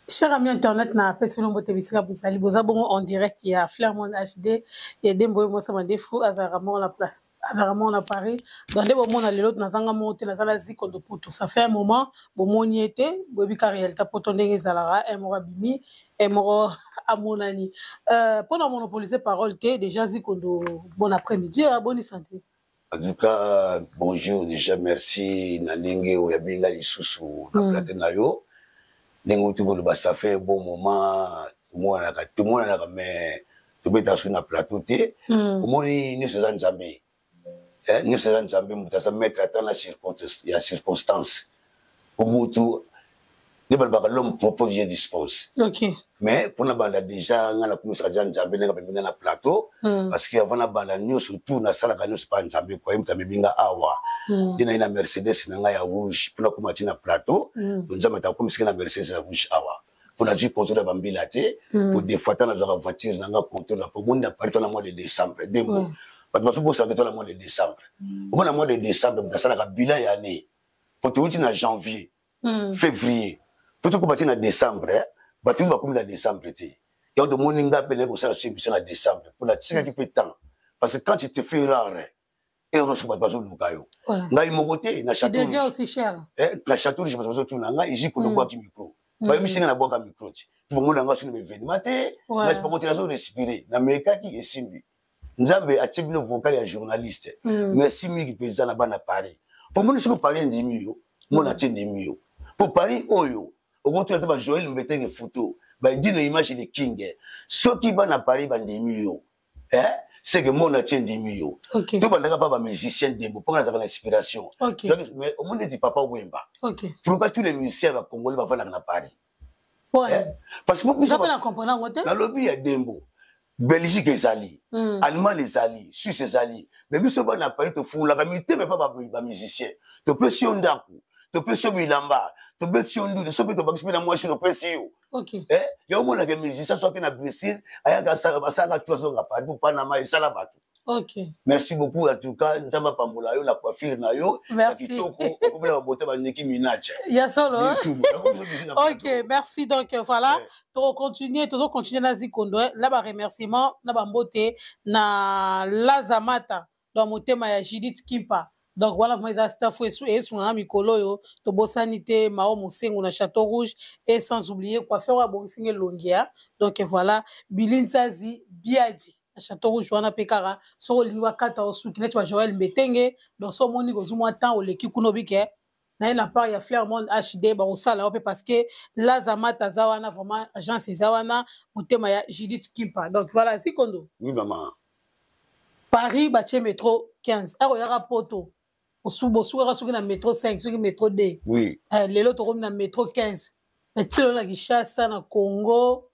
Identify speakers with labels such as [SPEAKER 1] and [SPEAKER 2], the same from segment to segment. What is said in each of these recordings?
[SPEAKER 1] Cher ami internet, na apesi bino mbote bisika bozali. Boza bongo en direct ya Flairmont HD ya Dembo oyo mwasi mandefu azalaka moko na place, azalaka moko na Paris. Donc nde bomona lelo nazanga moko te, naza na Zikondo Putu. Ça fait un moment bomoni ye te, boyebi ka réalité poto ndenge ezalaka, un moko abimi, un moko amonani. Mpona monopoliser parole te, déjà Zikondo, bon après-midi, bonne santé.
[SPEAKER 2] En tout cas, bonjour déjà, merci na ndenge oyabi nga lisusu na plateau na yo. Ndenge outi koloba, ça fait un bon moment tomonanaka, tomonanaka, mais tobetaka soki na plateau te. Omoni, nyonso eza Nzambe. Nyonso eza Nzambe, moto aza maître ata na ya circonstance. Obutu nde balobaka, l'homme propose, Dieu dispose. Mais mpona banda déjà, nga nakumisaka déjà Nzambe ndenge amemi nga na plateau, parce que avant nabanda nyonso tout, nasalaka nyonso mpa Nzambe kwa ye moto amemi nga awa. Nde naye na Mercedes na ngai ya rouge mpona koma ti na plateau. To Nzambe atakomisiki na Mercedes ya rouge awa mpona zwi contrôle ya bambila te. Po des fois ta nazwaka voiture na nga, contrôle na po moni na Paris to na mois de décembre. Dembo bato bazobosaka te, to na mois de décembre, omona mois de décembre moto asalaka bilan ya année, po touti na janvier, février, po tokóma ti na décembre. Bato mingi bakomi na décembre te. Yango tomoni nga mpe naye kosala so émission na décembre mpo natikaki mpe temps, parce que quand tu te fais rare, ero soki bato bazoluka yo. Ngai moko te na
[SPEAKER 1] Château aussi cher.
[SPEAKER 2] Na Château Rouge bato bazotuna ngai ezikono bwaki micro, bayebisi ngai nabwaka micro ti bomona nga soki na événement te. Ngai bango te, nazo respire, namekaki, esimbi. Nzambe atie bino vocal ya journaliste. Merci mingi mpenza na bana Paris. Po moni soki Paris endimi yo, mona tie endimi yo, po Paris oyo okotuna te bajoel Mbetenge photo baedino image de king. Soki bana Paris bandimi yo, c'est que mona tie endimi yo. To bandaka pa bamusicien Dembo mpo nga nazalaka na inspiration. Mais omoni neti Papa Wemba, pourquoi tous les musiciens bacongolais bavandaka na Paris? Parce que
[SPEAKER 1] biso
[SPEAKER 2] nalobi ya Dembo, Belgique ezali, Allemagne ezali, Suisse ezali, mais biso bana Paris tofungolaka mitema epa bamusicien. Topesi yo ndako, topesi yo bilamba, topesi yo ndudu, so mpe tobakisi mpe na mwasi topesi yo. Yo omonaka musicien soki na Bruxelles ayaka, asalaka tu, azonga Paris po Panama esala bato. Merci beaucoup en tout cas, Nzambe apambola yo na coiffure na yo ya kitoko, okomela babota baneki minache.
[SPEAKER 1] Ya solo. Ok, merci. Donc voilà, tokocontinue, tozocontinue na Zikondo na baremerciement na bambote na Lazamata, donc motema ya Judith Kimpa. Donc wana vraiment eza staff esungaka mikolo oyo. Tobosani te Mao Mosengo na Château Rouge et sans oublier coiffeur oyo abongisinga elongi ya. Donc voilà, Bili Nzazi Biadi na Château Rouge wana mpe kaka soki olingi bakata osuki neti bajoel Mbetenge. Donc so omoni kozwi mwa temps, oleki kuna, obike naye na part ya Flairmont HD, bakosala yo mpe, parce que Lazamata aza wana, vraiment agence eza wana, motema ya Judith Kimpa. Donc voilà, Zikondo.
[SPEAKER 2] Oui, mama.
[SPEAKER 1] Paris batie métro 15, akoyaka poto bosukaka soki na métro 5, soki métro 2. Lelo tokomi na métro 15 na tilo na Kinshasa. Na Congo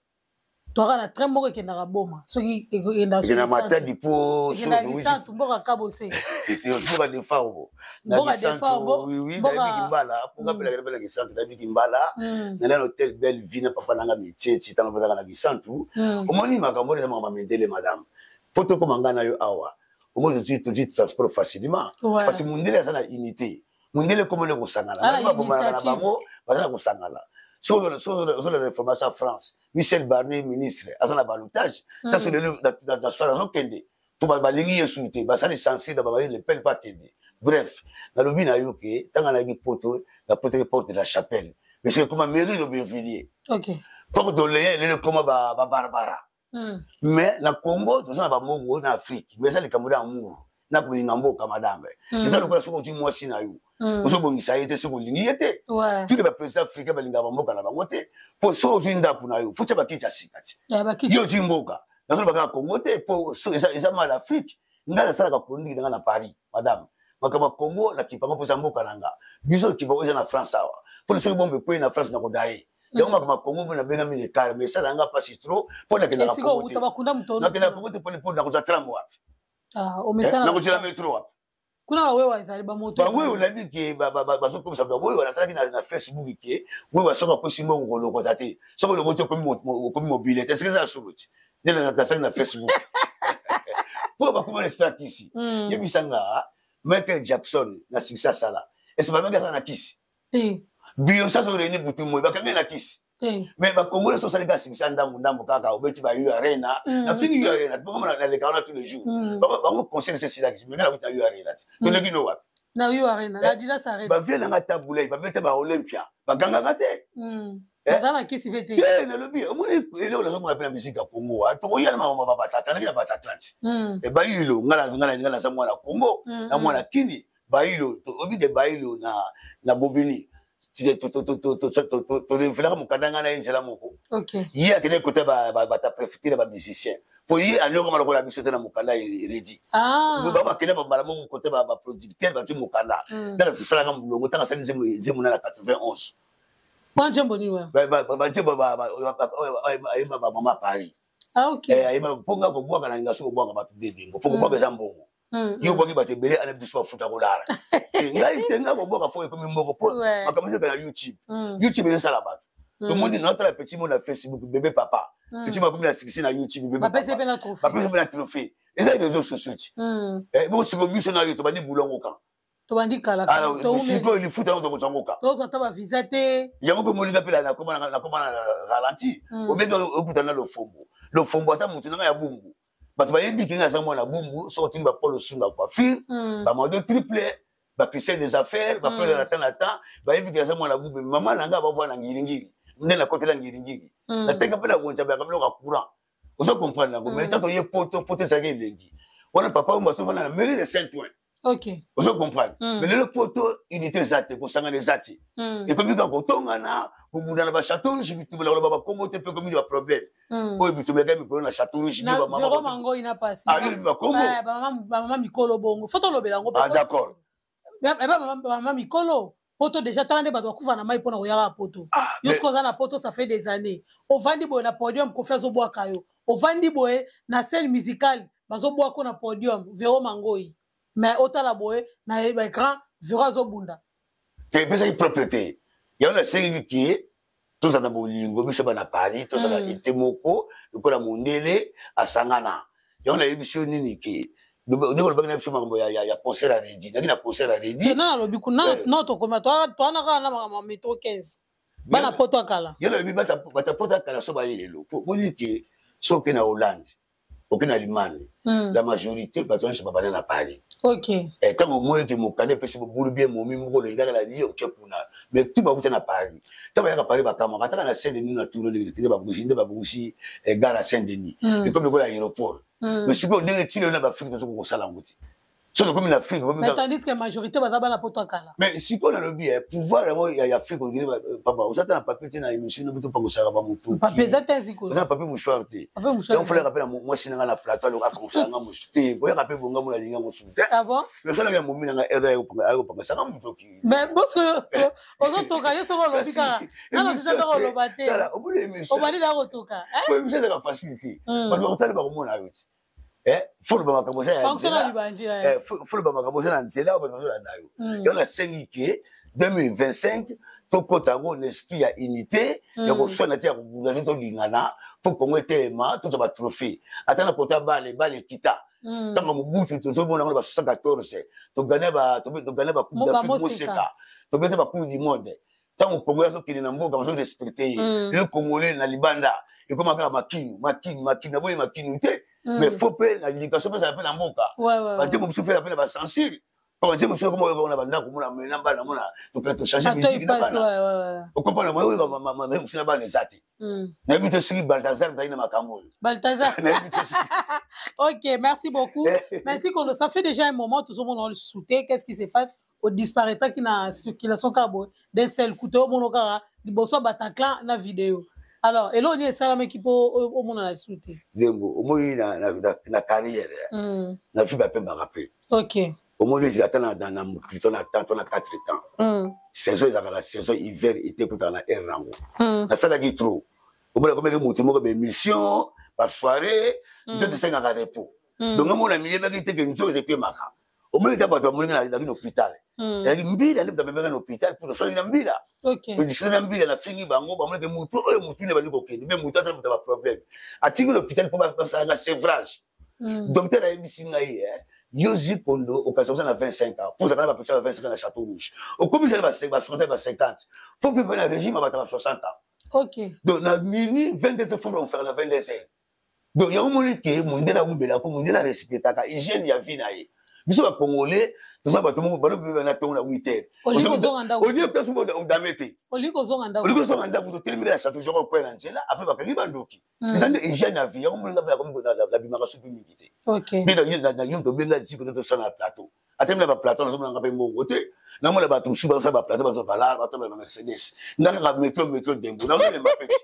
[SPEAKER 1] toaka na train moko ekendaka Boma, soki
[SPEAKER 2] ekendaka Matadi po
[SPEAKER 1] ekendaka Kisantu, mboka Kabose.
[SPEAKER 2] Mboka Defao.
[SPEAKER 1] Mboka Defao.
[SPEAKER 2] Nayebi Kimbala mpoka mpe Kisantu, nayebi Kimbala, nana na hotel Belle Vie na papa nanga Mitieti ntango bazalaka na Kisantu. Omoni makambo wana eza makambo mindele, madame, mpo tokóma ngai na yo awa, omoni tozwi transport facilement, parce que mondele aza na unité. Mondele ekomoni kosangana, babomanaka na bango, baza na kosangana. Soki ozolanda information ya France, Michel Barnier ministre aza na balotage taso lelo na soir azokende po balingi ye su te, basali censure na babali Le Pen mpo akende. Bref, nalobi na yo ke ntango nayaki poto, napotaki Porte de la Chapelle, mais soki ekoma mairie d'Aubervilliers, Porte d'Orléans elelo ekoma babarbara. Mais na Congo toza na bamongo na Afrique, mais eza likambo na amour na kolinga mboka, madame. Eza lokola soki ozwi mwasi na yo, ozobongisa ye te, soki olingi ye te. Tous les baprésident africain balingaka bamboka na bango te, mpo soki ozwi ndako na yo, futia bakiti ya sika ti yo ozwi mboka. Nazoloba kaka Congo te, mpo eza mal Afrique. Ngai nasalaka chronique na ngai na Paris, madame. Makambo ya Congo nakipango mpo eza mboka na nga. Biso tokipango eza na France awa, mpona soki bombe ekwei na France, nakoda ye yango. Makambo ya Congo mpo nabengami lekare, mais esala nga mpasi trop mpo nakendaka Congo te, nakendaka Congo te. Mpo nakozwa tram wapi? Nakozela métro wapi?
[SPEAKER 1] Kuna bawewa ezali, bamoto.
[SPEAKER 2] Bawewa nayebi ke bazokomisa bawewa. Nasalaki na Facebook ke wewa soki akwesi mbongo kolokota te, soki olokoti okomi mobile te. Soki eza ya solo ti nde nasalaki na Facebook mpo bakoma na esprit ya kisi. Yebisanga, Michael Jackson na succès asala, ese babaki asala na kisi? Beyoncé azoreni butu moi, bakangi na kisi. Mais bakongole so osali kaka sikisa ndambu ndambu, kaka obeti ba U Arena. Nafingi U Arena, bongo naleka wana tous les jours. Bango conseil se esilaki, mais nga nakuta U Arena te. Toleki no wapi?
[SPEAKER 1] Na U Arena, na Adidas Arena.
[SPEAKER 2] Bavie nanga tabulei, babeta ba Olympia, bagangaka te.
[SPEAKER 1] Baza na kisi mpe te.
[SPEAKER 2] Te, nalobi, omoni eloko nazomona mpe na misika ya Congo, tokoya na makambo Bataclan, naki na Bataclan ti bayilo. Nga naza mwana Congo na mwana Kini. Bayilo obi ke bayilo na Bobini, torevelaka mokanda ngai na ye nzela moko. Ye akende kota bata préfecture ya bamusicien, mpo ye anyokama lokola biso te na mokanda Reddy. Bango bakende bambala moko kote baproducteur, batwi mokanda. Tala, tosalaka molongo ntango asali nzembo na 91.
[SPEAKER 1] Mwa nzembo nini wana?
[SPEAKER 2] Banzembo ayemba, bamama Paris. Ayemba mpo nga kobwaka na linga so kobwaka bato dedengo, mpo kobwaka eza mbongo. Yo obwaki bato ebele, ana biso bafuta kolala. Ngai te, ngai kobwaka fo ekomi mbongo, mpo makambo ezaka na YouTube. YouTube ezosala bato. Tomoni naotala petit mo na Facebook, bébé papa. Petit mo akomi na succès na YouTube, bébé.
[SPEAKER 1] Bapesi mpe na trophée.
[SPEAKER 2] Bapesi mpe na trophée. Eza réseau sociaux ti. Bongo sikoyo biso na yo tobandi bulongo kan?
[SPEAKER 1] Tobandi kala.
[SPEAKER 2] Sikoyo lifuta yango tokozwango ka?
[SPEAKER 1] Tozwa ata bavisa te.
[SPEAKER 2] Yango mpe molinga mpe nakoma na ralenti. Obengi okutana na Lofombo. Lofombo aza motu nanga ya Bumbu. Bato bayebi kinga aza mwana Bumbu. Soki otuni bapole osunga coiffure, bamado triple, bachristien des affaires, bapole na temps na temps, bayebi ke aza mwana Bumbu. Mama na nga bavwa na Ngiringiri, nde nakotela Ngiringiri, nateka mpe na bonza bayaka biloko ya courant. Ozo comprendre yango? Mais tanto ye poto poto ezalaki elengi wana, papa oyo basofanda na mairie de Saint Ouen. Ozo comprendre? Mais lelo poto, unité eza te, kosangana eza te. Ekomi kaka kotongana, kobunda na bachateau rouge, bitumba na koloba bakombo te, mpe ekomi baproblème oyo bitumba ekami problème na Chateau Rouge.
[SPEAKER 1] Bakombo bamama mikolo bongo, fo tolobela yango.
[SPEAKER 2] Ah, d'accord.
[SPEAKER 1] Bamama mikolo, poto déjà, tala nde bato bakufa na mai mpona koyaka poto. Yo soki oza na poto, ça fait des années, ovandi boye na podium, Kofi azobwaka yo. Ovandi boye na scène musicale, bazobwaka na podium Vero Mangoi. Mais otala boye na baécran, Vero azobunda.
[SPEAKER 2] Te, epesaki propre te. Yango nasengaki ke tozala na bolingo, biso bana Paris, tozala ete moko lokola mondele asangana. Yango nayebisi yo nini, ke ndenge olobaki na biso makambo ya concert ya Reddy, naki na concert ya Reddy.
[SPEAKER 1] Na nalobi kuna no, tokoma towana kaka na makambo ya metro 15, bana poto ya kala.
[SPEAKER 2] Yo nalobi bata poto ya kala so baye lelo, po boni ke so oke na Hollande, oke na Allemagne, la majorité bato nyonso babanda na Paris. Ntango omoi ete mokanda epesi bobulu bien, momi moko olingi kaka na lie, oke kuna. Mais tout bakuta na Paris. Ntango bayaka Paris, bakamwaka ataka na Saint Denis na turo nde babongisi, nde babongisi gare ya Saint Denis, ekomi lokola aéroport. Mais sikoyo ndenge ti lelo na baafrike tozoki kosala yango te. So tokomi na Afrique.
[SPEAKER 1] Mais tandis que majorité baza bana poto ya kala.
[SPEAKER 2] Mais sikoyo nalobi, pouvoir yango ya Afrique, ondire papa oza ta na papier te na émission nobi topangosaka bamotu.
[SPEAKER 1] Papier eza te, ziko.
[SPEAKER 2] Oza na papier mouchoir te. Donc folaka mpe na mwasi nanga na plateau, aloka akangosaka nga mosu te, boyaka mpe bonga mona alinga mosu te.
[SPEAKER 1] Ah bon?
[SPEAKER 2] Mais osalaka ya momi nanga ere ayopangasaka motoki.
[SPEAKER 1] Mais boske ozotoka yo, soki olobi kaka nano sisa kaka oloba te, obandi na kotoka.
[SPEAKER 2] Émission ezaka facile te. Bato bakotala, bakomona yo te. Foloba makambo eza ya nzela, foloba makambo eza na nzela, bato bazolanda yo. Yango nasengi ke 2025 tokɔta yango na esprit ya unité, ya koswana te, ya kobunda te, tolingana mpo Kongo etelema, tozwa batrophée ata na kota bale bale ekita. Ntango Mobutu, tozomona yango na ba 74, togane bacoupe d'Afrique moseka, tobeta bacoupe du monde. Ntango Congolais azokende na mboka, bazorespecte ye. Le Congolais na libanda ekoma kaka makinu, makinu, makinu. Naboyi makinu te, mais faut mpe na éducation mpe ezala mpe na mboka. Banzembo mosusu mpe mpe na bacensure, po banzembo mosusu ekoma oyoka na bandako, mona mena bana, mona tochange musique na bana, okomprendre? Oyoka mosusu na bana eza te. Nayebi te soki Baltazar mtaki na makambo oyo.
[SPEAKER 1] Baltazar. Ok, merci beaucoup. Merci Kondo. Ça fait déjà un moment tozomona lisusu te. Qu'est-ce qui se passe? Odisparaîtraki na circulation kaka boye d'un seul coup, toyomona kaka liboso ya Bataclan na video. Alors eloko nini esalamaki mpo omonana lisusu te?
[SPEAKER 2] Ndembo omoni na carrière, na vie bapembaka mpe. Omoni ezi ata na mokili to na temps to na 4 temps, saison ezalaka na saison, hiver, été, ekutaka na aire nango. Nasalaki trop, omona komeki motu moko baémission, basoirée, nzoto esengaka repos. Donc amona miyebaki te ke nzoto epemaka. Omoni ta bato bamoninga naki na hôpital, ezalaki mbila nde moto amemaka na hôpital mpo tosolaki na mbila, todiscuter na mbila, nafingi bango, bamonaki motu oyo motu nde bali kokende me motu asala moto ya baproblème, atiki na hôpital mpo basalanga sevrage. Docteur ayebisi ngai: "Yo Zikondo, okati oza na 25 ans, mpo ozalaka na bapesa ba 25 ans na Chateau Rouge, okomi zala ba 60, ba 50, fo mpe na régime ya bato ba 60 ans."
[SPEAKER 1] Ok.
[SPEAKER 2] Donc na minuit, 22 heures, faut bakufaka na 22 heures. Donc yango moni ke mondele awumbela, po mondele arespectaka hygiène ya vie na ye. Biso bacongolais toza bato moko balobi na ntongo na 8 heures, olie place odame te,
[SPEAKER 1] olingi kozonga
[SPEAKER 2] ndako, olingi kozonga ndako, totelemeli ya chateau joko kwela na nzela, après bakangi bandoki. Eza nde hygiène ya vie. Yango moni nga nabimaka supu mingi te. Nde na yo tobenga ziko nde tosala na plateau, ata mina baplateau nazomona nga mpe mbongo te. Namona bato mosusu bazosala baplateau, bazo balare, bato ba Mercedes, nga kaka metro, metro dembo, nazolemba peti.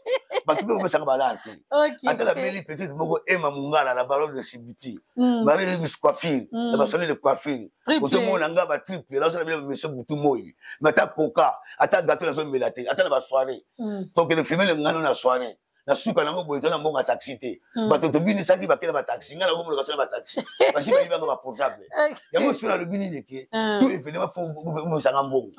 [SPEAKER 2] Bato mpe kopesaka balare te. Ata nabeli petite moko Ema Mongala na baron de Sibiti, Marie Bis coiffure na basalon de coiffure, ozomona nga batriple, nazosala bino bamission butu moi. Mais ata coca, ata gâteau nazomela te. Ata na basoirée, tokende filme ngano na soirée, na suka nango boye, toza na mbongo ya taxi te. Bato tobinisaki bakela bataxi, ngai nakomona na bataxi basi bayibanga baportable. Yango soki nalobi nini ke tout événement faut bosanga mbongo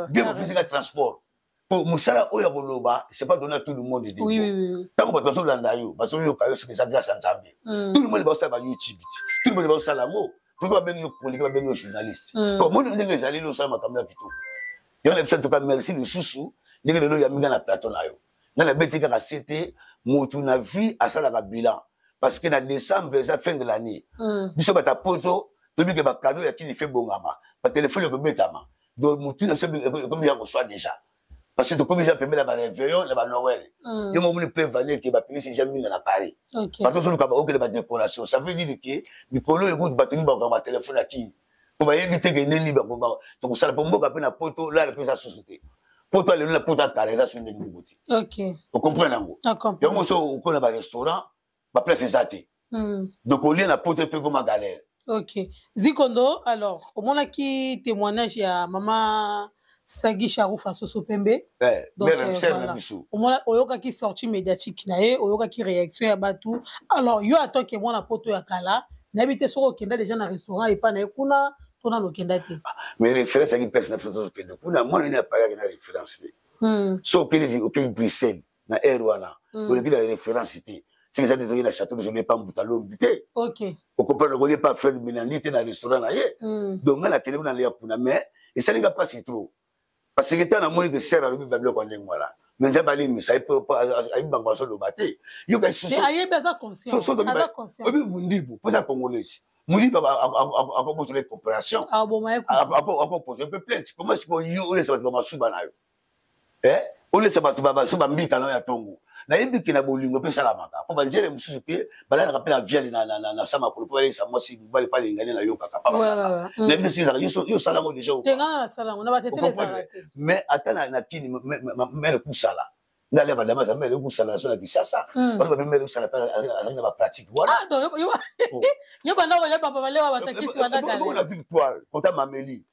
[SPEAKER 2] bien, bopesika transport, po mosala oyo ya koloba, c'est pas donné à tout le monde. Ntango bato bazolanda yo, bazoyoka yo, soki eza grâce ya Nzambe. Tout le monde bazosala ba YouTube, tout le monde bazosala yango. Pourquoi babengi yo chroniqueur, babengi yo journaliste? Po moni ndenge ezali, osala makambo ya kitoko. Yango na biso, en tout cas merci lisusu ndenge lelo oyambi na plateau na yo. Nga nabeti kaka se te, motu na vie asalaka bilan, parce que na décembre eza fin de l'année. Biso bato ya poto tobike bacadeau ya kini fe bongama, batelefone ekobetama. Donc motu na biso ekomi ya koswa déjà, parce que tokomi déjà pembeni na baréveillon na banoël. Yo momoni mpe vane ke bapelisi déjà mingi na Paris, bato ozoluka baokende badécoration. Ça veut dire ke mikolo oyo kutu bato mingi bakokanga batelefone ya kini, po bayebi te ke ndeni tokosala po mboka mpe na poto lala mpe eza susu te. Poto alelo na poto akala eza susu ndenge moko te. Ocomprendre yango? Yango so okona barestaurant, baplace eza te. Donc olia na poto mpe koma galère.
[SPEAKER 1] Ok, Zikondo, alors omonaki témoignage ya mama Sagi Sharufa Soso Pembe?
[SPEAKER 2] Donc, voilà.
[SPEAKER 1] Omona, oyokaki sortie médiatique na ye, oyokaki réaction ya bato. Alors yo, atoke mwana poto ya kala, nayebi te soki okenda déjà na restaurant epa na ye kuna to nano okenda te.
[SPEAKER 2] Mais référence yaki place na biso, tozokende kuna, mwana nini apayaki na référence te. So okende, okei Bruxelles na aire wana, oleki na référence te. Soki eza te, toki na château, tozolie pa mbuta lombi te. Okocomprendre, okolie pa Fred Menandi te na restaurant na ye. Donc ngai nakende kuna, naleya kuna, mais esali nga mpasi trop, parce que ntango namoni ke sœur alobi babiloko ya ndenge wana, mais Nzambe alimisa ye, ayebi bango bazoloba te.
[SPEAKER 1] Yoka,
[SPEAKER 2] oyebi mundibu mpo eza congolaise, mundibu akobotola coopération, akoposer mpe plainte. Comment sikoyo yo olesa bato bamasuba na yo, olesa bato bamasuba mbika na yo ya ntongo? Nayebi ke na bolingo mpe esalamaka, mpo banzele mosusu mpe balalaka mpe na viale na sa makolo mpo balekisa mwasi mobali mpo alingani. Nayokaka nayebi te soki ezalaka yo osalango déjà, mais ata na kini mère kusala nga alia badama aza mère kusala so na Kisasa, bato babe mère kusala mpe azali na bapratique wana.
[SPEAKER 1] Yo banda kolia balewa batakisi
[SPEAKER 2] wana. Na Victoire kota mameli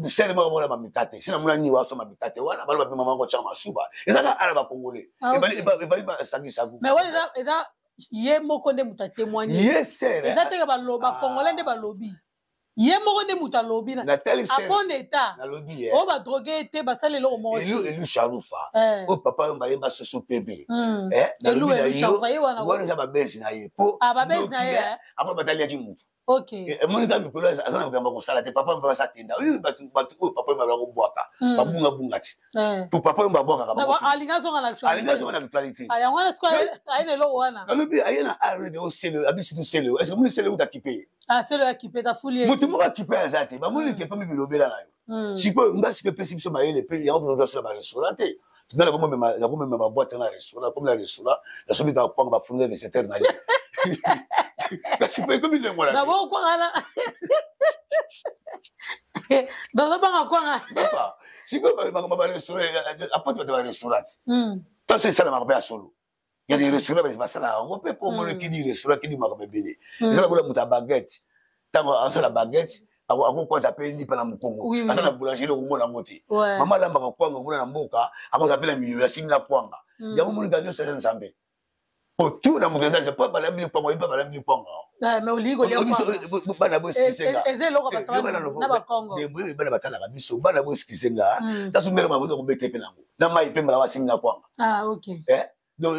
[SPEAKER 2] sere moko mona bamikate se namona nini waso mamikate wana, balo bape mama kotyaka masuba, ezaka ala bacongolais ebali basangisaku.
[SPEAKER 1] Mais wana eza ye moko nde moto atémoigne.
[SPEAKER 2] Ye sere.
[SPEAKER 1] Eza teke baloba congolais nde balobi, ye moko nde moto alobi na bon état oyo badrogue te, basala eloko moko.
[SPEAKER 2] Elu Sharufa oyo papa oyo bayemba Soso Pebe, nalobi na yo, wana eza babesi na ye po apo bataliaki motu. Emoni kaka mikolo aza na makambo kosala te. Papa mpe asakenda oyo bato oyo papa oyo bakobwaka babungabunga ti po papa oyo babwakaka.
[SPEAKER 1] Alingi azonga
[SPEAKER 2] na actualité.
[SPEAKER 1] Yango wana sikoyo aye na eloko wana.
[SPEAKER 2] Alobi aye na arde o sele abi surtout sele. Est ce que moni sele uta kipe?
[SPEAKER 1] Sele akipe tafuli ye.
[SPEAKER 2] Motu moko akipe aza te, bamoni ke ekomi bilobela na yo. Sikoyo nga sikoyo epesi biso mayele mpe yango tozosala barestaurant te. Nga nakomema baboite na restaurant, komi na restaurant nasomi kaka kwanga, bafunga recetteur na ye, kasi po ekomi ndenge wana.
[SPEAKER 1] D'abord kwanga nazobanga kwanga.
[SPEAKER 2] Sikoyo makambo barestaurant apote bato barestaurant tanso esalamaka mpe ya solo ya des restaurant basalaka yango mpe, po omoni kidi restaurant kidi makambo ebele eza lokola moto ya baguette, ntango asala baguette akokwanza mpe lipa na mokongo, aza na boulangerie, okomona yango te. Mama alambaka kwanga kuna na mboka, akozala mpe na milieu asimbi na kwanga. Yango monika nyonso eza Nzambe, po tu na moto eza Nzambe, po balambi kwanga, oyebi balambi kwanga. Bana boexcuser nga, bana batalaka biso, bana boexcuser nga, taso mbele maboto kobete mpe nango na mai mpe mbala basimbi na kwanga. Donc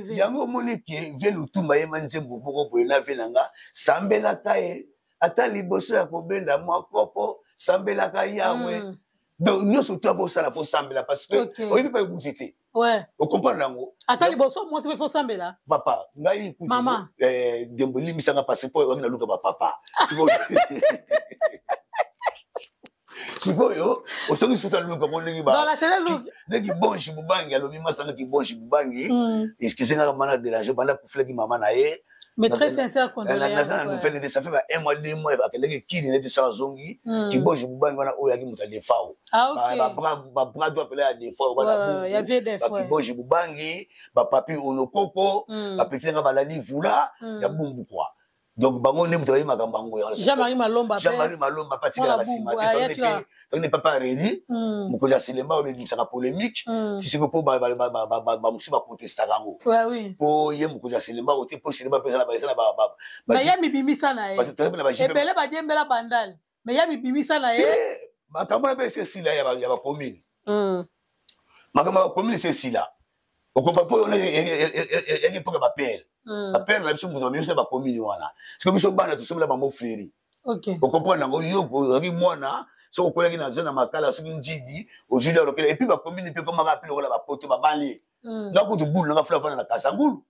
[SPEAKER 2] yango omoni ke vie Lutumba yema nzembo moko boye na vie na nga, sambelaka ye ata liboso ya kobenda mwa kopo, sambelaka Yawe. Donc nyonso to akosala, fo sambela, parce que oyebi mpe ebuti te. Ocomprendre yango.
[SPEAKER 1] Ata liboso mwasi mpe fo sambela.
[SPEAKER 2] Papa ngai
[SPEAKER 1] mama
[SPEAKER 2] dembo elimbisanga, parce mpo oyangi naluka bapapa. Sikoyo osongi susu aluka ngo ndenge ndenge Bonge Bobangi alobi, masanga Kibonge Bobangi, excuse ngaka mana dérange banda akufilaki mama na ye.
[SPEAKER 1] Mais très sincère condoléances.
[SPEAKER 2] Naza na nouvelle te, ça fait ba un mois, 2 mois akendaki Kini neti sala zongi. Kibonge Bobangi wana oyo ayaki moto ya Defao, babras droit pela ya Defao, Bakibonge Bobangi, bapapi Onokoko, bapeti nanga balali vula ya Bumbu quoi. Donc bango nde moto ayebi makambo yango.
[SPEAKER 1] Jean-Marie Malomba.
[SPEAKER 2] Jean-Marie Malomba mpe atikalaka nsima te. Tokende papa Redi, mokonzi ya Selema oyo ebimisaka polémique ti sikoyo, mpo bamosusu bacontestaka yango, mpo ye mokonzi ya Selema oyo te, mpo Selema mpe eza na
[SPEAKER 1] Mais ye mibimisa na ye, ebele badiembela Bandale, mais ye mibimisa na ye.
[SPEAKER 2] Makambo wana mpe esi esila ya bacommune, makambo ya bacommune esi esila. Okomba mpo wana eyaki mpoka bapere, bapere na biso moto babimisa bacommune wana. Siko biso bana tosomela bango fleri. Ocomprendre yango? Yo ozalaki mwana, soki okwelaki na zone ya Makala, soki Njidi, ozwili alokela. Et puis bacommune mpe ekomaka mpe lokola bapoto babanlie. Nga kutu bulu nanga fula fana na Kasangulu.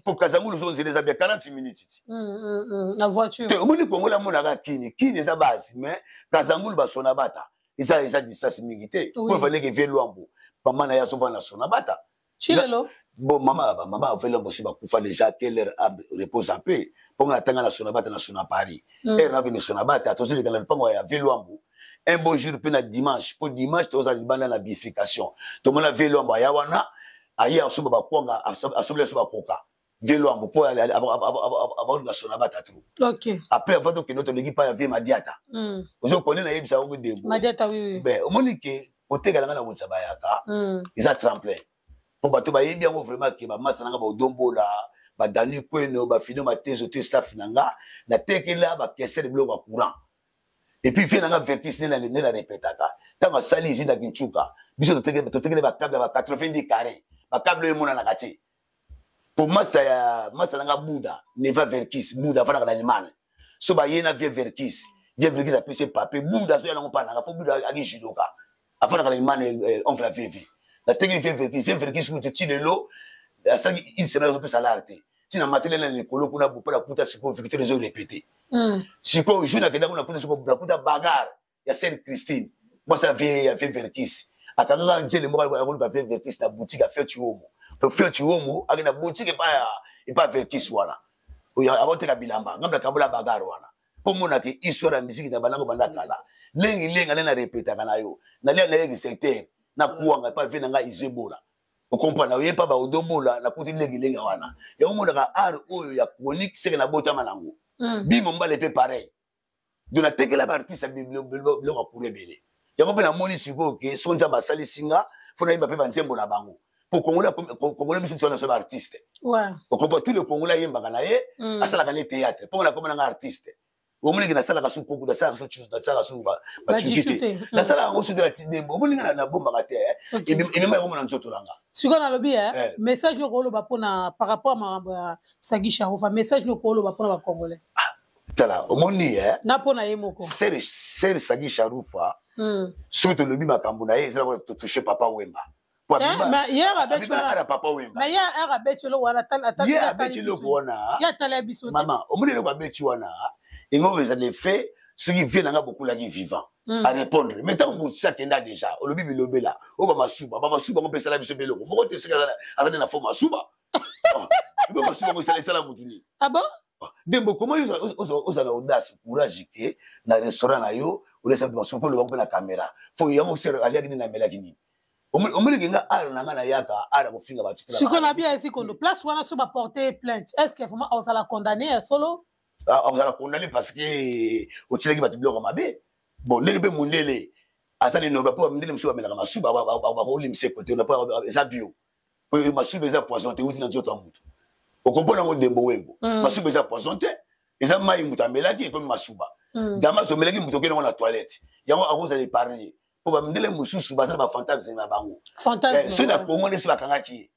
[SPEAKER 2] Po Kasangulu so nzela eza bien, 40 minutes ti.
[SPEAKER 1] Na voiture.
[SPEAKER 2] Te, omoni, Kongola amonaka Kini, Kini eza base, mais Kasangulu basona bata eza distance mingi te. Po efandeke vie Lwambo, mama na ye azovanda na Sona Bata.
[SPEAKER 1] Chilelo.
[SPEAKER 2] Bon, mama ave Lwambo si bakufa déjà, que leur âme repose en paix. Mpo nga natanga na Sona Bata, na Sona Paris. Ere nakende Sona Bata, tozoleka na lupango ya vie Lwambo un beau jour mpe na dimanche, mpo dimanche tozala libanda na bifurcation, tomona vie Lwambo aya wana, aye asomba bakwanga, asombeli aso bakoka vie Lwambo mpo abaluka Sona Bata trop. Après, avant tokende, toleki pa ya vie Madiata. Ozokone nayebisa yango dembo.
[SPEAKER 1] Madiata, oui.
[SPEAKER 2] Ben omoni ke kotekala nga na kotisa bayaka eza tremplin, mpo bato bayebi yango vraiment ke bamasa nanga baodombola, badani kweno, bafino matezo te, staff na nga natekela bakesele biloko ya courant. Et puis vie nanga Vertis nde na répétaka, ntango asali usine ya Kinsuka, biso totekele bacable ya ba 90 carré, bacable oyo emonanaka te. Po masta ya masta nanga Buda Neva Verkis, Buda afandaka na Allemagne, so baye na vie Verkis, vie Verkis apesi pape Buda, azoya nango mpa nanga, mpo Buda aki judoka, afandaka na Allemagne, oncle ya Vevi. Natekeli vie Verkis, vie Verkis kutu ti lelo asalaki une semaine azopesa lare te. Ntina matele na likolo kuna mpo nakuta sikoyo Victoire ezo répété. Sikoyo jour nakenda kuna, nakuta sikoyo, nakuta bagarre ya sœur Christine, mwasi ya vie Verkis, akangaka nzele moko akoluka vie Verkis na boutique ya Fioti Omo. Po Fioti Omo ake na boutique epa Verkis wana oyo akoteka bilamba, ngambi nakambola bagarre wana, mpo monake histoire ya misiki na banango banda kala. Lengi lengi ale na repetaka na yo, nalia nayeki secteur nakuwanga epa vie na ngai Izebola. Ocomprendre? Oye mpa baodombola, nakuti lengilenga wana. Yango monaka art oyo ya chronique seke nabotama nango. Bimo mbale mpe pareil. Donc natekela baartiste ya biloko ya cour ebele. Yango mpe namoni sikoyo ke so Nzambe asalisi nga, fo nayeba mpe banzembo na bango, po Congolais biso tona so baartiste. Ocomprendre? Tous les Congolais ayembaka na ye, asalaka ne théâtre. Mpo nakoma nanga artiste, omoniki nasalaka su koku, nasalaka su, nasalaka su bacuki te, nasalaka yango su te na tidembo. Omoni nga nabombaka te, emema yango mona nzoto nanga.
[SPEAKER 1] Sikoyo nalobi message noko oloba mpona par rapport ya makambo ya Sagi Sharufa, message noko oloba mpona bacongolais.
[SPEAKER 2] Tala, omoni.
[SPEAKER 1] Na mpo na ye moko.
[SPEAKER 2] Sere Sagi Sharufa, soki tolobi makambo na ye, eza totouche Papa Wemba.
[SPEAKER 1] Papa
[SPEAKER 2] Wemba
[SPEAKER 1] ye abeti eloko wana.
[SPEAKER 2] Ye abeti eloko wana.
[SPEAKER 1] Ye atala biso.
[SPEAKER 2] Mama, omoni eloko abeti wana, engo eza le fait soki vie nanga bokulaki vivant arépondre. Mais ntango mosi akenda déjà, olobi bilobela oyo bamasuba, bamasuba ngo mpe esala biso mpe eloko moko te. Soki aza nde na fo masuba, masuba ngo esala, esala motu nini?
[SPEAKER 1] Ah bon?
[SPEAKER 2] Ndembo, comment ozala audace, courage ke na restaurant na yo olesa bato masuba, mpo olobango mpe na caméra? Fo yango aliaki nini, amelaki nini? Omoniki nga art na nga nayaka art ya kofinga bato.
[SPEAKER 1] Sikoyo na bia esikondo place wana, so baporte plainte, est ce que vraiment ozala condamné ya solo?
[SPEAKER 2] Ozala condamné parce que otilaki bato biloko mabe. Bon, ndenge mpe mondele aza linoba, mpo mindele mosusu bamelaka masuba, bakolimisa ekote mpo eza bio. Masuba eza poison te, euti na nzoto ya motu. Okompona yango, Dembo Wembo? Masuba eza poison te, eza mai moto amelaki ekomi masuba. Damas omelaki moto, okende yango na toilette, yango akozala épargne, mpo bamindele mosusu baza na bafantasme na bango. Soki na Kongo nde si bakangaki ye,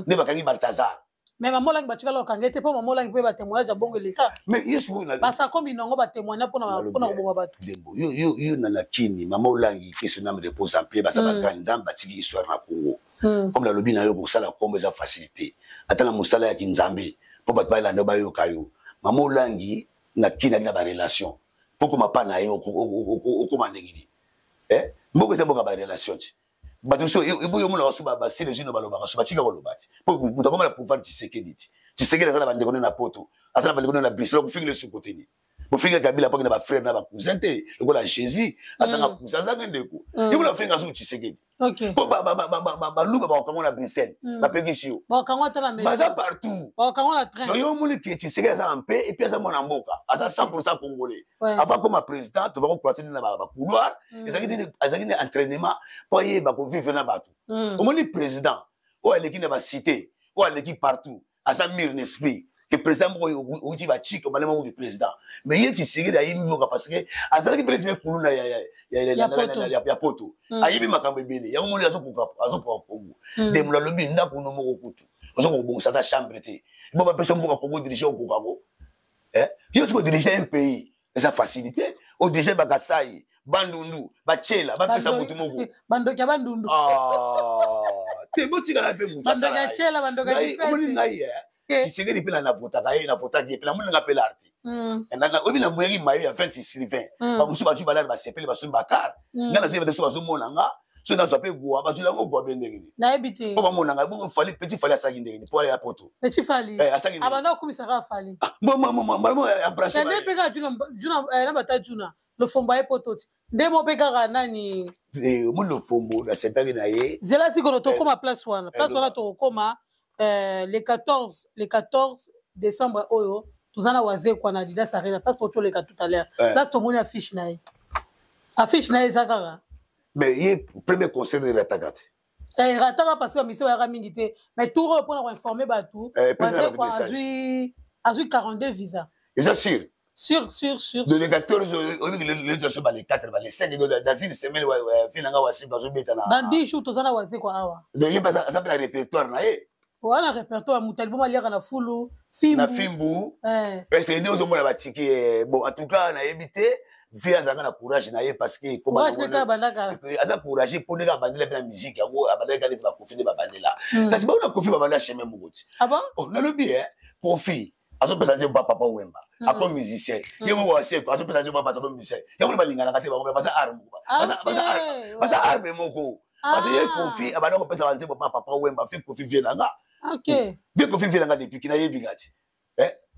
[SPEAKER 2] nde bakangi Baltazar.
[SPEAKER 1] Mais mama Olangi batikala kokanga ye te, mpo mama Olangi mpe batémoignage ya bongo eleka.
[SPEAKER 2] Mais ye sikoyo
[SPEAKER 1] Basako minongo batémoigna mpona koboma bato.
[SPEAKER 2] Dembo yo na kini mama Olangi, que son âme repose en paix, baza bagrande dame, batiki histoire na Congo. Comme nalobi na yo, kosala kombo eza facilité, ata na mosala ya kinzambe, mpo bato balanda, bayoka yo. Mama Olangi na kini ali na barelation, mpo koma pa na ye okoma ndenge nini? Mboka eza mboka barelation ti bato so eboyo omonaka so basele zino balobaka so batika koloba ti po moto akoma na pouvoir. Tshisekedi ti Tshisekedi aza na bandeko ne na Poto, aza na bandeko ne na Bruxelles. Okofingela esuko te nini? Bofinga Kabila mpo na bafrère na bacousin te, lokola Jésus azanga cousin, azanga ndeko. Ye kuna finga so Tshisekedi po baluba bakokango na Bruxelles, bapekisi yo, baza partout. Donc yo omoni ke Tshisekedi aza mpe, et puis aza mwana mboka, aza 100 congolais. Avant koma président, tobako croiser na bacouloir, ezalaki nde entraînement mpo ayeba kovivre na bato. Omoni président oyo aleki na bacité, oyo aleki partout, aza mûr na esprit ke président moko outi bachike obalema moki président. Mais ye Tshisekedi ayebi mboka parce que azalaki peut-être ye kuluna ya Poto, ayebi makambo ebele. Yango moni azokoka Kongo. Demula alobi ndako no moko kutu ozokoka kobongisa ata chambre te, bo bapesa mboka Kongo, dirige okokako yo soki odirige un pays, eza facilité. Odirige Bakasai, Bandundu, batiela bapesa motu moko.
[SPEAKER 1] Bandoki ya Bandundu.
[SPEAKER 2] Te, botikala mpe.
[SPEAKER 1] Bandoki ya Tiela, bandoki ya
[SPEAKER 2] Omoni ngai, Tshisekedi mpe navotaka ye, navotaki ye mpe, namoni nga mpe l'art oyebi, namoyaki mayo ya 20 sur 20. Bamosusu bazwi balare, basepeli, basombi bakar. Nga nazwi te, so bazomona nga, so nazwa mpe gwa, bazwi yango gwa mpe ndenge nini?
[SPEAKER 1] Nayebi te.
[SPEAKER 2] Mpo bamona ngai bongo. Fally, petit Fally asalaki ndenge nini po aya Poto?
[SPEAKER 1] Petit Fally abanda okumisaka Fally nde mpe kaka Juna na bata Juna Lofombo aye Poto ti nde mo mpe kaka nani.
[SPEAKER 2] Omoni Lofombo, nasepaki na ye.
[SPEAKER 1] Zela sikono, tokóma place wana, place wana tokokóma le 14, le 14 décembre oyo toza na Wazekwa na Adidas Arena, place totoleka tout à l'heure, place tomoni affiche na ye. Affiche na ye eza kaka.
[SPEAKER 2] Mais ye premier concert erataka te.
[SPEAKER 1] Erataka parce que bamisi bayaka mingi te. Mais tour oyo, mpona koinforme bato, Wazekwa azwi 42 visa.
[SPEAKER 2] Eza sûr?
[SPEAKER 1] Sûr, sûr, sûr.
[SPEAKER 2] De le 14, oyebi le toso ba le 4, ba le 5, dans une semaine fi nanga Wazekwa azobeta
[SPEAKER 1] na Dans 10 jours toza na Wazekwa awa.
[SPEAKER 2] Donc ye aza mpe na répertoire na ye.
[SPEAKER 1] Wana répertoire, moto aliboma aliaka na fulu fimbu.
[SPEAKER 2] Na fimbu. Est-ce nde ozomona batiki? Bon, en tout cas nayebi te, vie azalaka na courage na ye parce que aza courage mpo ndenge abandela mpe na musique yango, abandaki neti baKoffi nde babandela, kasi baona Koffi babanda chemin moko ti. Nalobi Koffi azopesa nzembo ba Papa Wemba, ako musicien ye moko Aseko azopesa nzembo ba bato, ako musicien yango. Balinganaka te bango, baza arme moko, baza arme moko, parce que ye Koffi abanda kopesa banzembo ba Papa Wemba. Fi Koffi vie nanga, vie Koffi vie nanga depuis kinayebi nga ti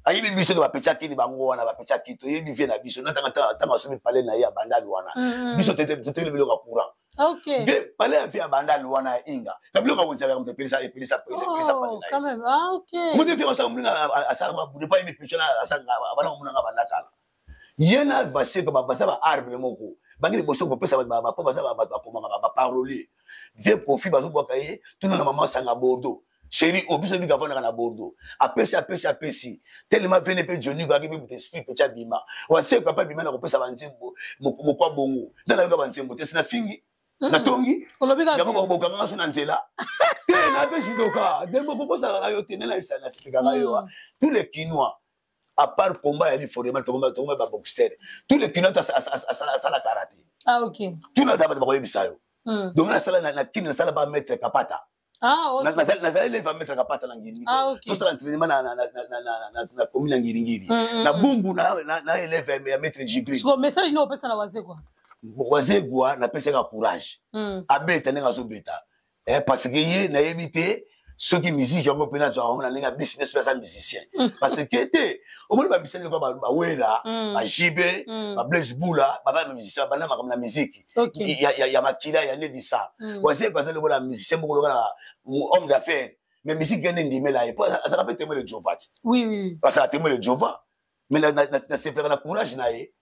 [SPEAKER 2] ayebi biso ke bapetiaki ni bango wana, bapetiaki toyebi vie na biso. Natanga ntango asomi palais na ye ya Bandali wana, biso toteli biloko ya courant. Palais ya vie ya Bandali wana ya Inga na biloko ya wenza, moto epelisa epelisa epelisa palais na ye. Moto efi asala moninga, asala babude pa yebi picho abana komonanga banda kala. Ye na Vaseko baza ba arbre moko, bangi liboso kopesa bapo, baza bato bakomaka baparolier. Vie Koffi bazobwaka ye tuna na mama Sanga Bordeaux, chéri oyo biso bika avandaka na Bordeaux. Apesi, apesi, apesi telema vene mpe Johnny kaki mpe moto esprit mpe ti abima Waseko apa abima na kopesa banzembo mokwa bongo. Nde nayoka banzembo te, sina fingi natongi yango, bokangaka so na nzela te, napesi ndoka nde moko bosakaka yo te. Nde nasipekaka yo, tous les Kinois à part combat ya liforema, tokoma baboxer, tous les Kinois asala karaté.
[SPEAKER 1] Ah, ok.
[SPEAKER 2] Tout na bato bakoyebisa yo. Donc nasala na Kini, nasala ba maître Kapata.
[SPEAKER 1] Ah, okay.
[SPEAKER 2] Nazali élève maître Kapata na Ngiringiri. Tosala entraînement na commune ya Ngiringiri, na Bumbu, na élève ya maître Jibril.
[SPEAKER 1] Message nini opesa na Wazekwa?
[SPEAKER 2] Wazekwa napesaka courage, abeta ndenge azobeta, parce que ye nayebi te soki musique yango mpe nazwaka yango na ndenge ya business mpe aza musicien, parce que te omoni bamusicien lokola bawera, bajibe, baBlaise Bula, baba bamusicien babanda makambo na musique ya makila ya nedisa. Wazekwa aza lokola musicien moko lokola homme d'affaires, mais musique nde ndimela ye po azalaka mpe témoin de Jehova ti. Azalaka témoin de Jehova, mais nasepelaka na courage na ye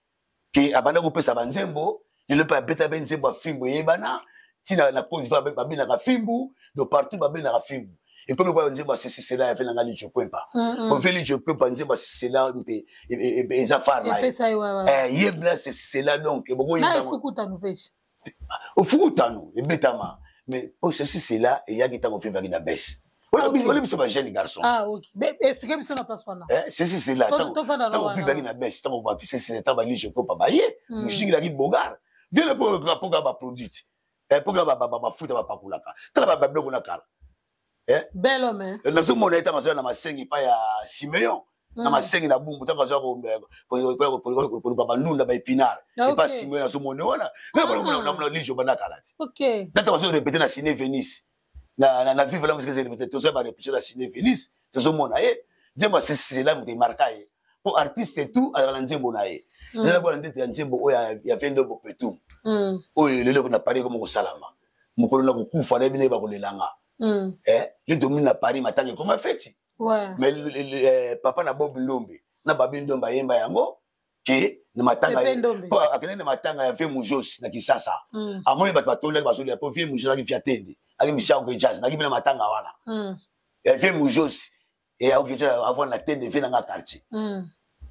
[SPEAKER 2] ke abanda kopesa banzembo. Lelo mpe abeta mpe nzembo ya fimbu eyebana ntina na Côte d'Ivoire, babinaka fimbu, donc partout babinaka fimbu. Ekomi kwa nzembo ya sesisela ya venanga Lijo Kwempa, po ve Lijo Kwempa, nzembo ya sesisela nte eza phare na ye, ye bla sesisela. Donc
[SPEAKER 1] bokoyeba
[SPEAKER 2] Ofukutano ebetama, mais po ceci cela eyaki ntango mpe evaki na bese. Oli biso ba jeune garçon.
[SPEAKER 1] Ah ok, expliquer biso na place wana.
[SPEAKER 2] Eh, ceci c'est là. Tango vivaki na bes, tango ba ceci c'est tango ba lige kopa ba ye, mushiki la ki bogar. Viens le pour pour ba produit. Eh, pour ba ba ba futa ba pakulaka. Tala ba biloko na kala.
[SPEAKER 1] Eh? Bel homme.
[SPEAKER 2] Hein? Nazomona ye ntango azoya na masengi epai ya Simeon na masengi na Bumbu, ntango azoya koluka bandunda baepinard epai Simeon, nazomona wana namona lijo banda kala ti ntango azo répéter na Ciné Venise na Vive la Musique, répéter, tozoya barépétition na Ciné Venise, tozomona ye. Nzembo asesisela moto emarka ye, po artiste tout azala na nzembo na ye. Ezala kona ndete ya nzembo oyo ya Vendo Bopetum, oyo lelo na Paris ekomi kosalama. Mokolo na kokufa, nayebi ndenge bakolelanga. Ye domine na Paris, matanga ekoma feti. Mais papa na Bob Ndombe na Babi Ndombe ayemba yango ke na matanga, akende na matanga ya vie Mujos na Kisasa, amoni bato batondaki bazolia, po vie Mujos aki fiatende, aki misia OK Jazz, naki mpe na matanga wana ya vie Mujos e OK Jazz avant na tende vie nanga quartier.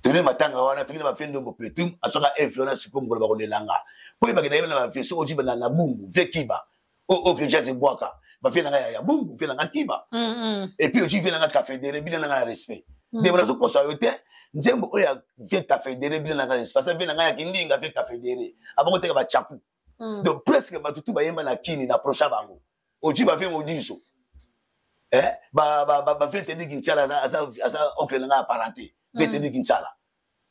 [SPEAKER 2] Tone matanga wana, tokende bavie Ndombo Petum, azwaka efe wana. Sikoyo mokolo bakolelanga, po yebaki nayeba na bavie soki ojiba na Bumbu, vie Kiba o OK Jazz ebwaka bavie nanga ya Bumbu, vie nanga Kiba, et puis oji vie nanga Cafédéré, bino nanga na respect. Ndeko, nazokosa yo te. Nzembo oyo ya vie Cafédéré, bino nanga respect, parce vie nanga ya Kindinga, vie Cafédéré abongo teka bachaku. Donc presque bato tu bayemba na Kini na procha bango, oji bavie Modiso, bavie Tedi Kintiala, aza oncle nanga ya parenté, vie Tedi Kintiala.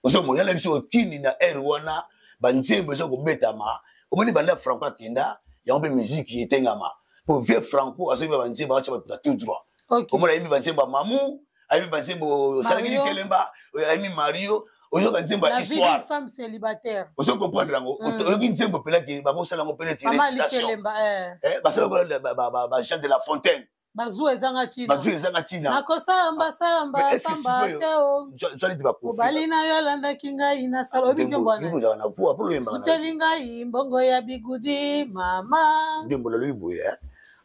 [SPEAKER 2] Ozomona na biso Kini na aire wana, banzembo eza kobetama. Omoni, banda Franco akenda, yango mpe miziki etengama, po vie Franco azoyeba banzembo, atia bato na tout droit. Omona, ayembi banzembo ya Mamu, ayembi banzembo osalaki likelemba, ayembi Mario, oyoka nzembo ya histoire.
[SPEAKER 1] Femme célibataire.
[SPEAKER 2] Ozo comprendre yango? Oyoki nzembo mpelaki bakosala yango pene ti récitation, basala ba Jean de la Fontaine.
[SPEAKER 1] Bazuwa ezanga ntina.
[SPEAKER 2] Bazuwa ezanga ntina.
[SPEAKER 1] Nakosamba samba pamba te o mobali na yo alandaki ngai na sala. Oyebi nzembo
[SPEAKER 2] wana?
[SPEAKER 1] Futeli ngai mbongo ya bigudi mama.
[SPEAKER 2] Ndembo nalobi boye.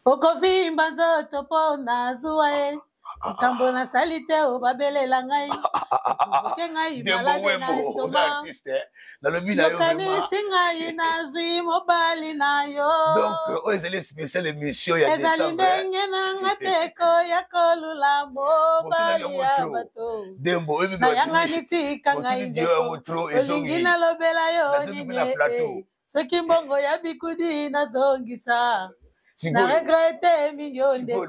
[SPEAKER 1] Okovimba nzoto mpo nazwa ye, likambo nasali te o babelela ngai, oke ngai malade na estomac. Yokanisi ngai nazwi mobali na yo.
[SPEAKER 2] Donc oyo ezali spécial émission ya
[SPEAKER 1] Ezali ndenge nanga teko ya kolula mobali ya bato.
[SPEAKER 2] Dembo.
[SPEAKER 1] Nayangani, tika ngai ndeko, olingi nalobela yo nini? Soki mbongo ya bikudi nazongisa, na regretter mingi oyo ndeko.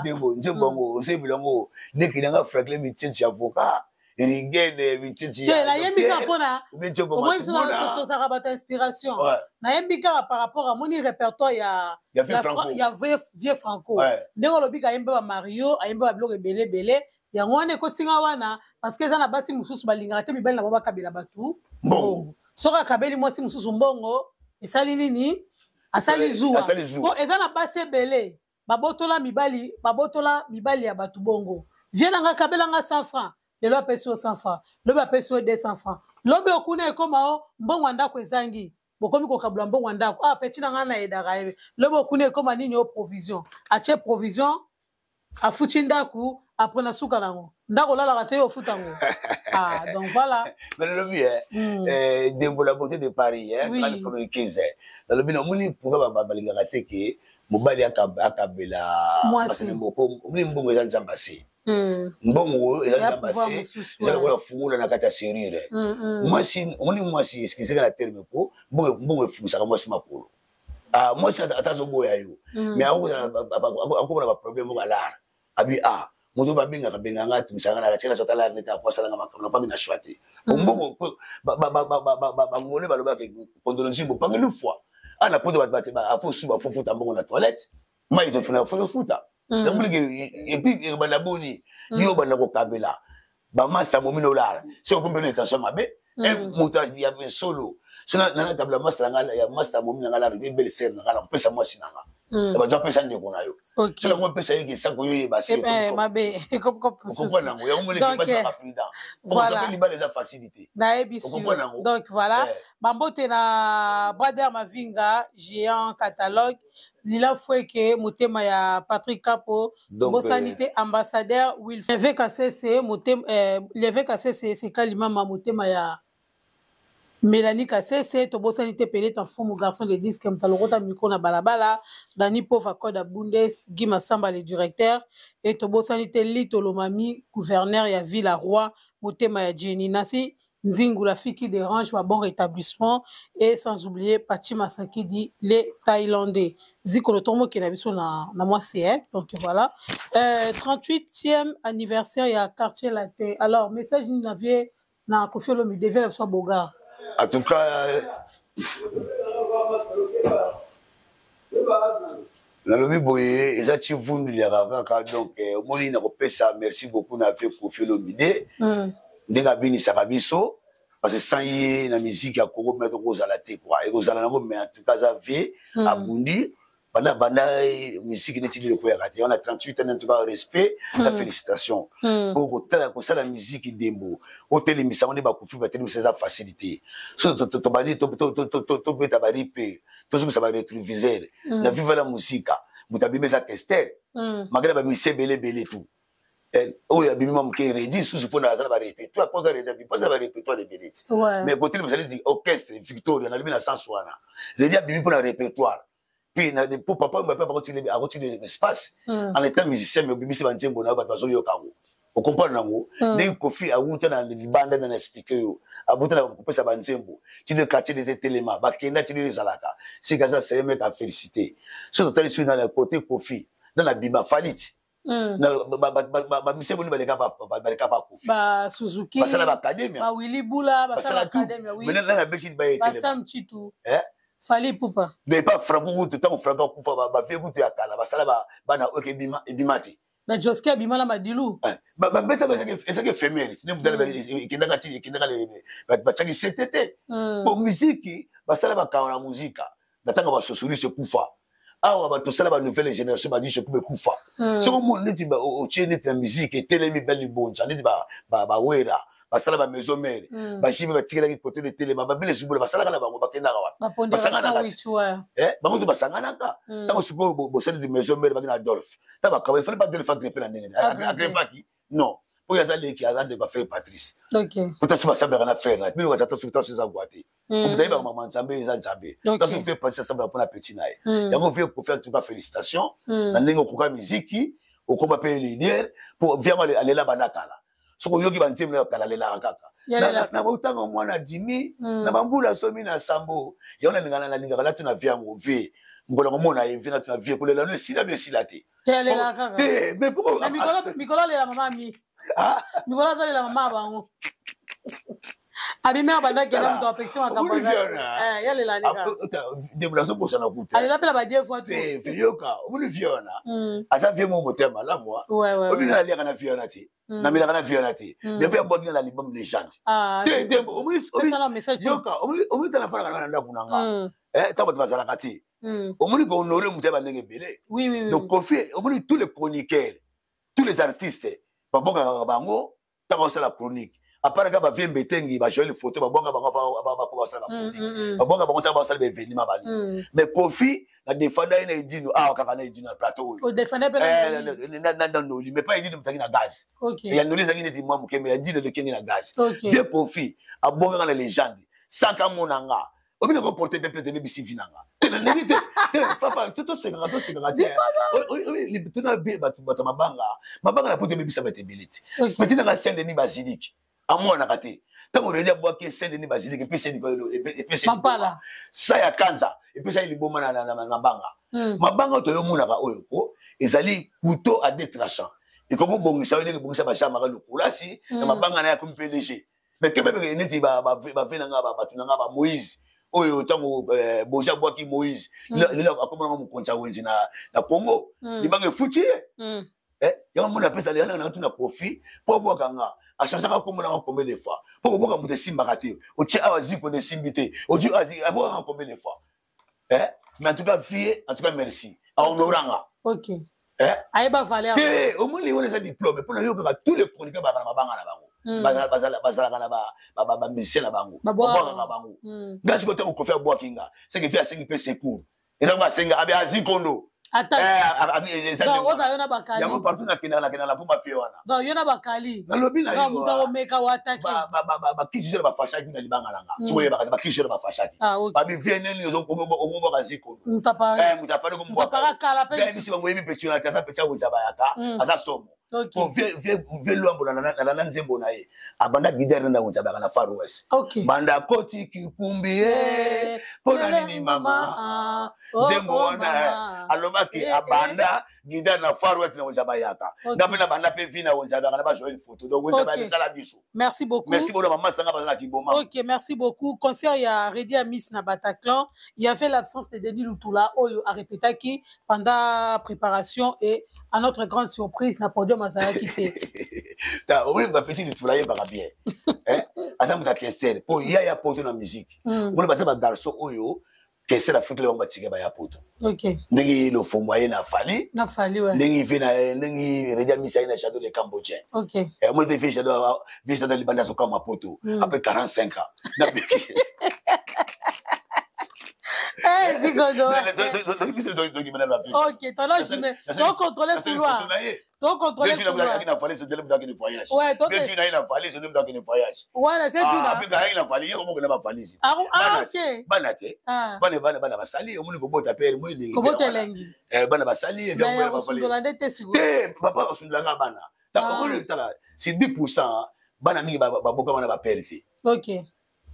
[SPEAKER 2] Ndembo, nzembo yango osebela yango, leki nanga Franklin Mititi, avocat Ringene Mititi.
[SPEAKER 1] Te, nayembi kaka mpona omoni biso tozalaka bato ya inspiration. Nayembi kaka par rapport amoni répertoire ya vieux Franco, ndenge olobi kayembi ba Mario, ayembi babiloko ebele ebele. Yango wana ekotinga wana, parce que eza na basi mosusu balingaka te mibali na bango bakabela bato mbongo. Soki akabeli mwasi mosusu mbongo, esali nini? Asali zuwa. Po eza na basi ebele babotola mibali, babotola mibali ya bato bongo. Vie nanga akabelanga 100 francs lelo, apesi yo 100 francs lobi, apesi yo 200 francs lobi, okuna ekoma o mbongo ya ndako ezangi, bokomi kokabula mbongo ya ndako. Ah, peti na ngai na yedaka ye lobi, okuna ekoma nini? O provision, atie provision, afuti ndako. Après na suka nango, ndako olalaka te, yo ofuta yango. Ah, donc voilà.
[SPEAKER 2] Mais nalobi Dembo, la beauté de Paris,
[SPEAKER 1] oui.
[SPEAKER 2] Chroniqueuse, nalobi namoni pourquoi balingaka te ke mobali akabela moko. Omoni, mbongo eza Nzambe ase. Mbongo eza Nzambe ase, eza lokola fungola na kati ya serrure. Mwasi, omoni mwasi, excuse na terme, po mbongo efungisaka mwasi makolo. Mwasi ata azoboya yo, mais akomona baproblème moko alara abi ah, moto babengaka benganga, atumisaka na atiela so, atala nete akoasalanga makambo napangi na shwa te. Mbongo, bangole balobaka kondolo nzimbo pangi lufwa ana poto. Bato bate afo suba, afo futa mbongo na toilette, mai ezofuna, afo futa. Yango et puis ebanda boni, yo obanda kokabela bamasta momino olala, soki okomi mpena intention mabe, moto ya solo so nanga kabela masta nanga ya masta momi nanga lala belle sœur nanga, na kopesa mwasi nanga, bato apesa ndeko na yo, so nango apesa ye kesako, yo oyeba.
[SPEAKER 1] Okomprendre
[SPEAKER 2] yango? Yango moneke basi prudent, mpe libala eza facilité.
[SPEAKER 1] Nayebi. Donc voilà, bambote na Brader Mavinga, géant catalogue, Lila Fweke, motema ya Patrick Kapo, bosani te ambassadeur Wilfred Kasese, motema, l'évêque Kasese Seka Limama, motema ya Mélanie Kasese, tobosani te Peleta Mfumu, garçon de disque, moto alokota micro na balabala, Dani Pova Koda Bundes, Guy Massamba le directeur, et tobosani te Lito Lomami, gouverneur ya ville à Roi, motema ya Jenny Nasi, Nzingu la fille qui dérange, ba bon rétablissement, et sans oublier Pachi Masakidi, les Thaïlandais. Zikolo tomo ki na biso na moi c'est donc voilà. 38e anniversaire ya quartier latin. Alors message nous aviez na Koffi Olomide devient la biso Bogar.
[SPEAKER 2] En tout cas, nalobi boye eza ti vundu liaka kaka donc omoni nakopesa merci beaucoup na vie Koffi Olomide ndenge abinisaka biso parce que sans ye na musique ya Congo mpe tokozala te quoi ekozala nango mais en tout cas aza vie abundi banda banda musique neti biloko ya kati wana 38 ans en tout cas respect na félicitation po kotala kosala musique ndembo otelemisa ngo nde bakufi batelemisa eza facilité so tobandi tobeta baripe tozongisa barétroviseur na viva la musika moto abimi eza kester malgré bamisi ebele ebele tout oyo abimi mwa moke redi susu mpona aza na barépertoire mpo aza redi abimi mpo aza na barépertoire ebele ti mais kotelemisa neti orchestre Victoria nalobi na sens wana redi abimi mpona répertoire puis po papa mpe akotili espace en étant musicien mais obimisi banzembo na yo bato bazoyoka yango okomprendre nango ndenge Koffi awuta na libanda na expliquer yo abuta na kopesa banzembo tino quartier nete telema bakenda tino ezalaka sika aza seye meka félicité so totali soki na côté Koffi na na bima faliti bamisia boni baleka bakofi
[SPEAKER 1] basuzuki
[SPEAKER 2] basala baacademia
[SPEAKER 1] bawili bula basala academia oui
[SPEAKER 2] maintenant na besi
[SPEAKER 1] bayetelema Chitu Fally Ipupa
[SPEAKER 2] mais pas Franco kutu ntango Franco akufa bavie kutu ya kala basala bana oyo ebima te
[SPEAKER 1] na Joski abima na Madilu
[SPEAKER 2] babeta ezaki éphémère ekendaka ti ekendaka batiaki sete te po musique basala bakawa na muzika na ntango basosolisi ekufa awa bato osala ba nouvelle génération badishe kuba ekufa soki omoni neti otie neti na musique etelemi balibonza neti bawera basala ba maison mère bashimi batikelaki kote de telema babele zubula basalaka na bango bakendaka wapi basanganaka bango to basanganaka ntango sikoyo bosali di maison mère baki na Adolphe ta bakaba ifale ba Adolphe agrippe na ndenge agrippaki non po aza leki aza ndeko frère Patrice kota so basambelaka na frère na bino kata soki taso eza gwa te moto ayebaka mama nzambe eza nzambe taso frère Patrice asambelaka mpona petit na ye yango vieux Koffi en tout cas félicitation na ndenge okoka miziki okoma mpe leader po viango alela banda kala soki oyoki banzembo na yo kala alelaka kaka na botanga mwana dimi na bambula somi na sambo yango nalingaka nalingaka natuna viango vie mokolo komona ye vie natuna vie kolela no esila be esila te
[SPEAKER 1] te mais mikolo alela mama mi mikolo azolela mama bango abimi abandaki na moto apekisi makambo yalela
[SPEAKER 2] ndembo azobosana kuta
[SPEAKER 1] alela mpe na ba deux fois
[SPEAKER 2] te yoka omoni vie wana aza vie mo motema malamu obinga naliaka na vie wana te namelaka na vie wana te mais mpe abwaki na album légende te te yoka omoni tala falaka na ndako na nga ntango bato bazalaka te omoni kohonorer moto ya bandenge ebele donc Koffi omoni tous les chroniqueurs, tous les artistes babongaka bango ntango osala chronique à part kaka bavie mbetengi bajoel photo babwanga bango bako basala bachronique babwanga bango ntango basala baévénement bali mais Koffi na defanda ye na Edino awa kaka na Edino na plateau oyo na Noli mais pas Edino motaki na gaz ya Noli ezalaki neti mwa moke mais ya Edino elekenge na gaz vieux Koffi abongaka na légende saka monanga obina koporte mpe plainte ebebisi vi nanga te nalingi te papa tosekaka tosekaka te tuna bato bato mabanga mabanga na poto ebebisa bato ebele te petit nanga Saint Denis Basilique amonanaka te ntango redi abwaki Saint Denis Basilique epesi epesi sa ya kanza epesaki liboma na mabanga mabanga oyo toyomonaka oyo ko ezali couteau à deux tranchants ekoki kobongisa oyo ndenge ebongisa bajamaka lokolasi na mabanga na ye akomi pdg mais kebe neti bave na nga bato na nga ba Moïse oyo ntango Bozi abwaki Moïse lelo akomonanga mokonzi ya wenze na Congo libanga efuti ye yango mona apesa yana na tuna Koffi mpo abwaka nga achangeaka kombo nanga combien de fois mpo kobwaka moto esimbaka te otie awa ziko nde esimbi te ozwi abwakanga combien de fois? Mais en tout cas vie, en tout cas merci ahonoranga.
[SPEAKER 1] Ayeba valeur
[SPEAKER 2] te omoni wana eza diplôme mpona yokaka tous les chroniqueurs bazala na mabanga na bango bazalaka na bamusicien na bango babwakaka bango nga sikoyo ntango Koffi abwaki nga seke fi asengi mpe secours ezango asenga abe azi kondo.
[SPEAKER 1] Ozala yo na bakali.
[SPEAKER 2] Yango partout nakendaka, nakendaka na pomba fie wana.
[SPEAKER 1] Donc yo na bakali.
[SPEAKER 2] Nalobi na
[SPEAKER 1] yo, moto akomeka watake.
[SPEAKER 2] Bakisi na bafashaki na libanga nanga. Soki oyebaka te, bakisi na bafashaki. Babi vie nini okomobwaka zikono.
[SPEAKER 1] Moto
[SPEAKER 2] apari komobwaka. Bisi bango yebi peti wana te, aza peti awenza bayaka, aza somo. Po vie Lwambo nalanda nzembo na ye, abanda guidare na wenza bayaka na Far West. Banda koti kikumbi ye mpo na nini mama, nzembo wana alobaki abanda guidare na Far West na wenza bayaka. Nga mpe nabanda mpe vi na wenza bayaka na bajoel photo. Donc wenza bayaka esala biso.
[SPEAKER 1] Merci beaucoup.
[SPEAKER 2] Merci beaucoup, mama sanga baza na kiboma.
[SPEAKER 1] Ok, merci beaucoup. Concert ya Reddy Amis na Bataclan, il y avait l'absence de Denis Lutula oyo a répétaki pendant préparation et à notre grande surprise na podium azalaki te.
[SPEAKER 2] Ta oyo ba petit Lutula yebaka bien. Hein? Aza muta Kester po ya ya poto na musique. Omoni baza ba garçon oyo Kester afuteli bango batika ba ya poto. Ndenge Lofombo aye na Fally.
[SPEAKER 1] Na Fally, ouais.
[SPEAKER 2] Ndenge ve na ndenge Reddy Amisi aye na Shadow de Cambodgien. Moi te ve Shadow, ve Shadow libanda soka ma poto après 45 ans. Na beki.
[SPEAKER 1] Eh, Zigodo. Ok, ton âge, mais tu contrôler couloir. Tu contrôler couloir.
[SPEAKER 2] Tu na valise, tu na voyage.
[SPEAKER 1] Ouais,
[SPEAKER 2] toi tu na valise, tu na voyage.
[SPEAKER 1] Ouais, c'est tu
[SPEAKER 2] na. Ah, na valise, yo moko na valise.
[SPEAKER 1] Ah, ok.
[SPEAKER 2] Bana te. Bana bana bana basali, omoni kobota pere mo elengi.
[SPEAKER 1] Kobota elengi.
[SPEAKER 2] Eh, bana basali,
[SPEAKER 1] e bana basali. Te sikoyo.
[SPEAKER 2] Te, papa osundulanga bana. Ta omoni tala, c'est 10% bana mingi babokama na ba pere te.
[SPEAKER 1] Ok.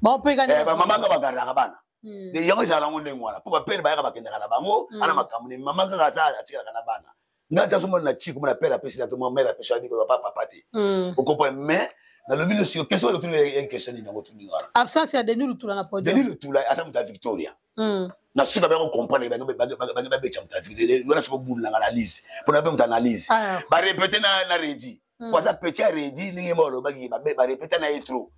[SPEAKER 1] Bon, pe
[SPEAKER 2] gagner. Eh, ba mama ka bagardaka bana. Yango ezala yango ndenge wana mpo bapere bayaka bakendaka na bango ana makambo ne mama kaka aza atikalaka na bana. Nga ta somona na chiko mona pere apesi na to mama mère apesi abiko papa papa te. Okomprendre, mais nalobi no siko question oyo tuni question nini yango tuni ngala.
[SPEAKER 1] Absence ya Denis Lutula na podium.
[SPEAKER 2] Denis Lutula aza moto ya Victoria. Na suka bango comprendre bango bango babetya moto ya Victoria wana siko bulu na analyse mpona mpe moto analyse ba répéter na Reddy. Po aza petit ya Reddy ndenge mo alobaki ba répéter na ye trop.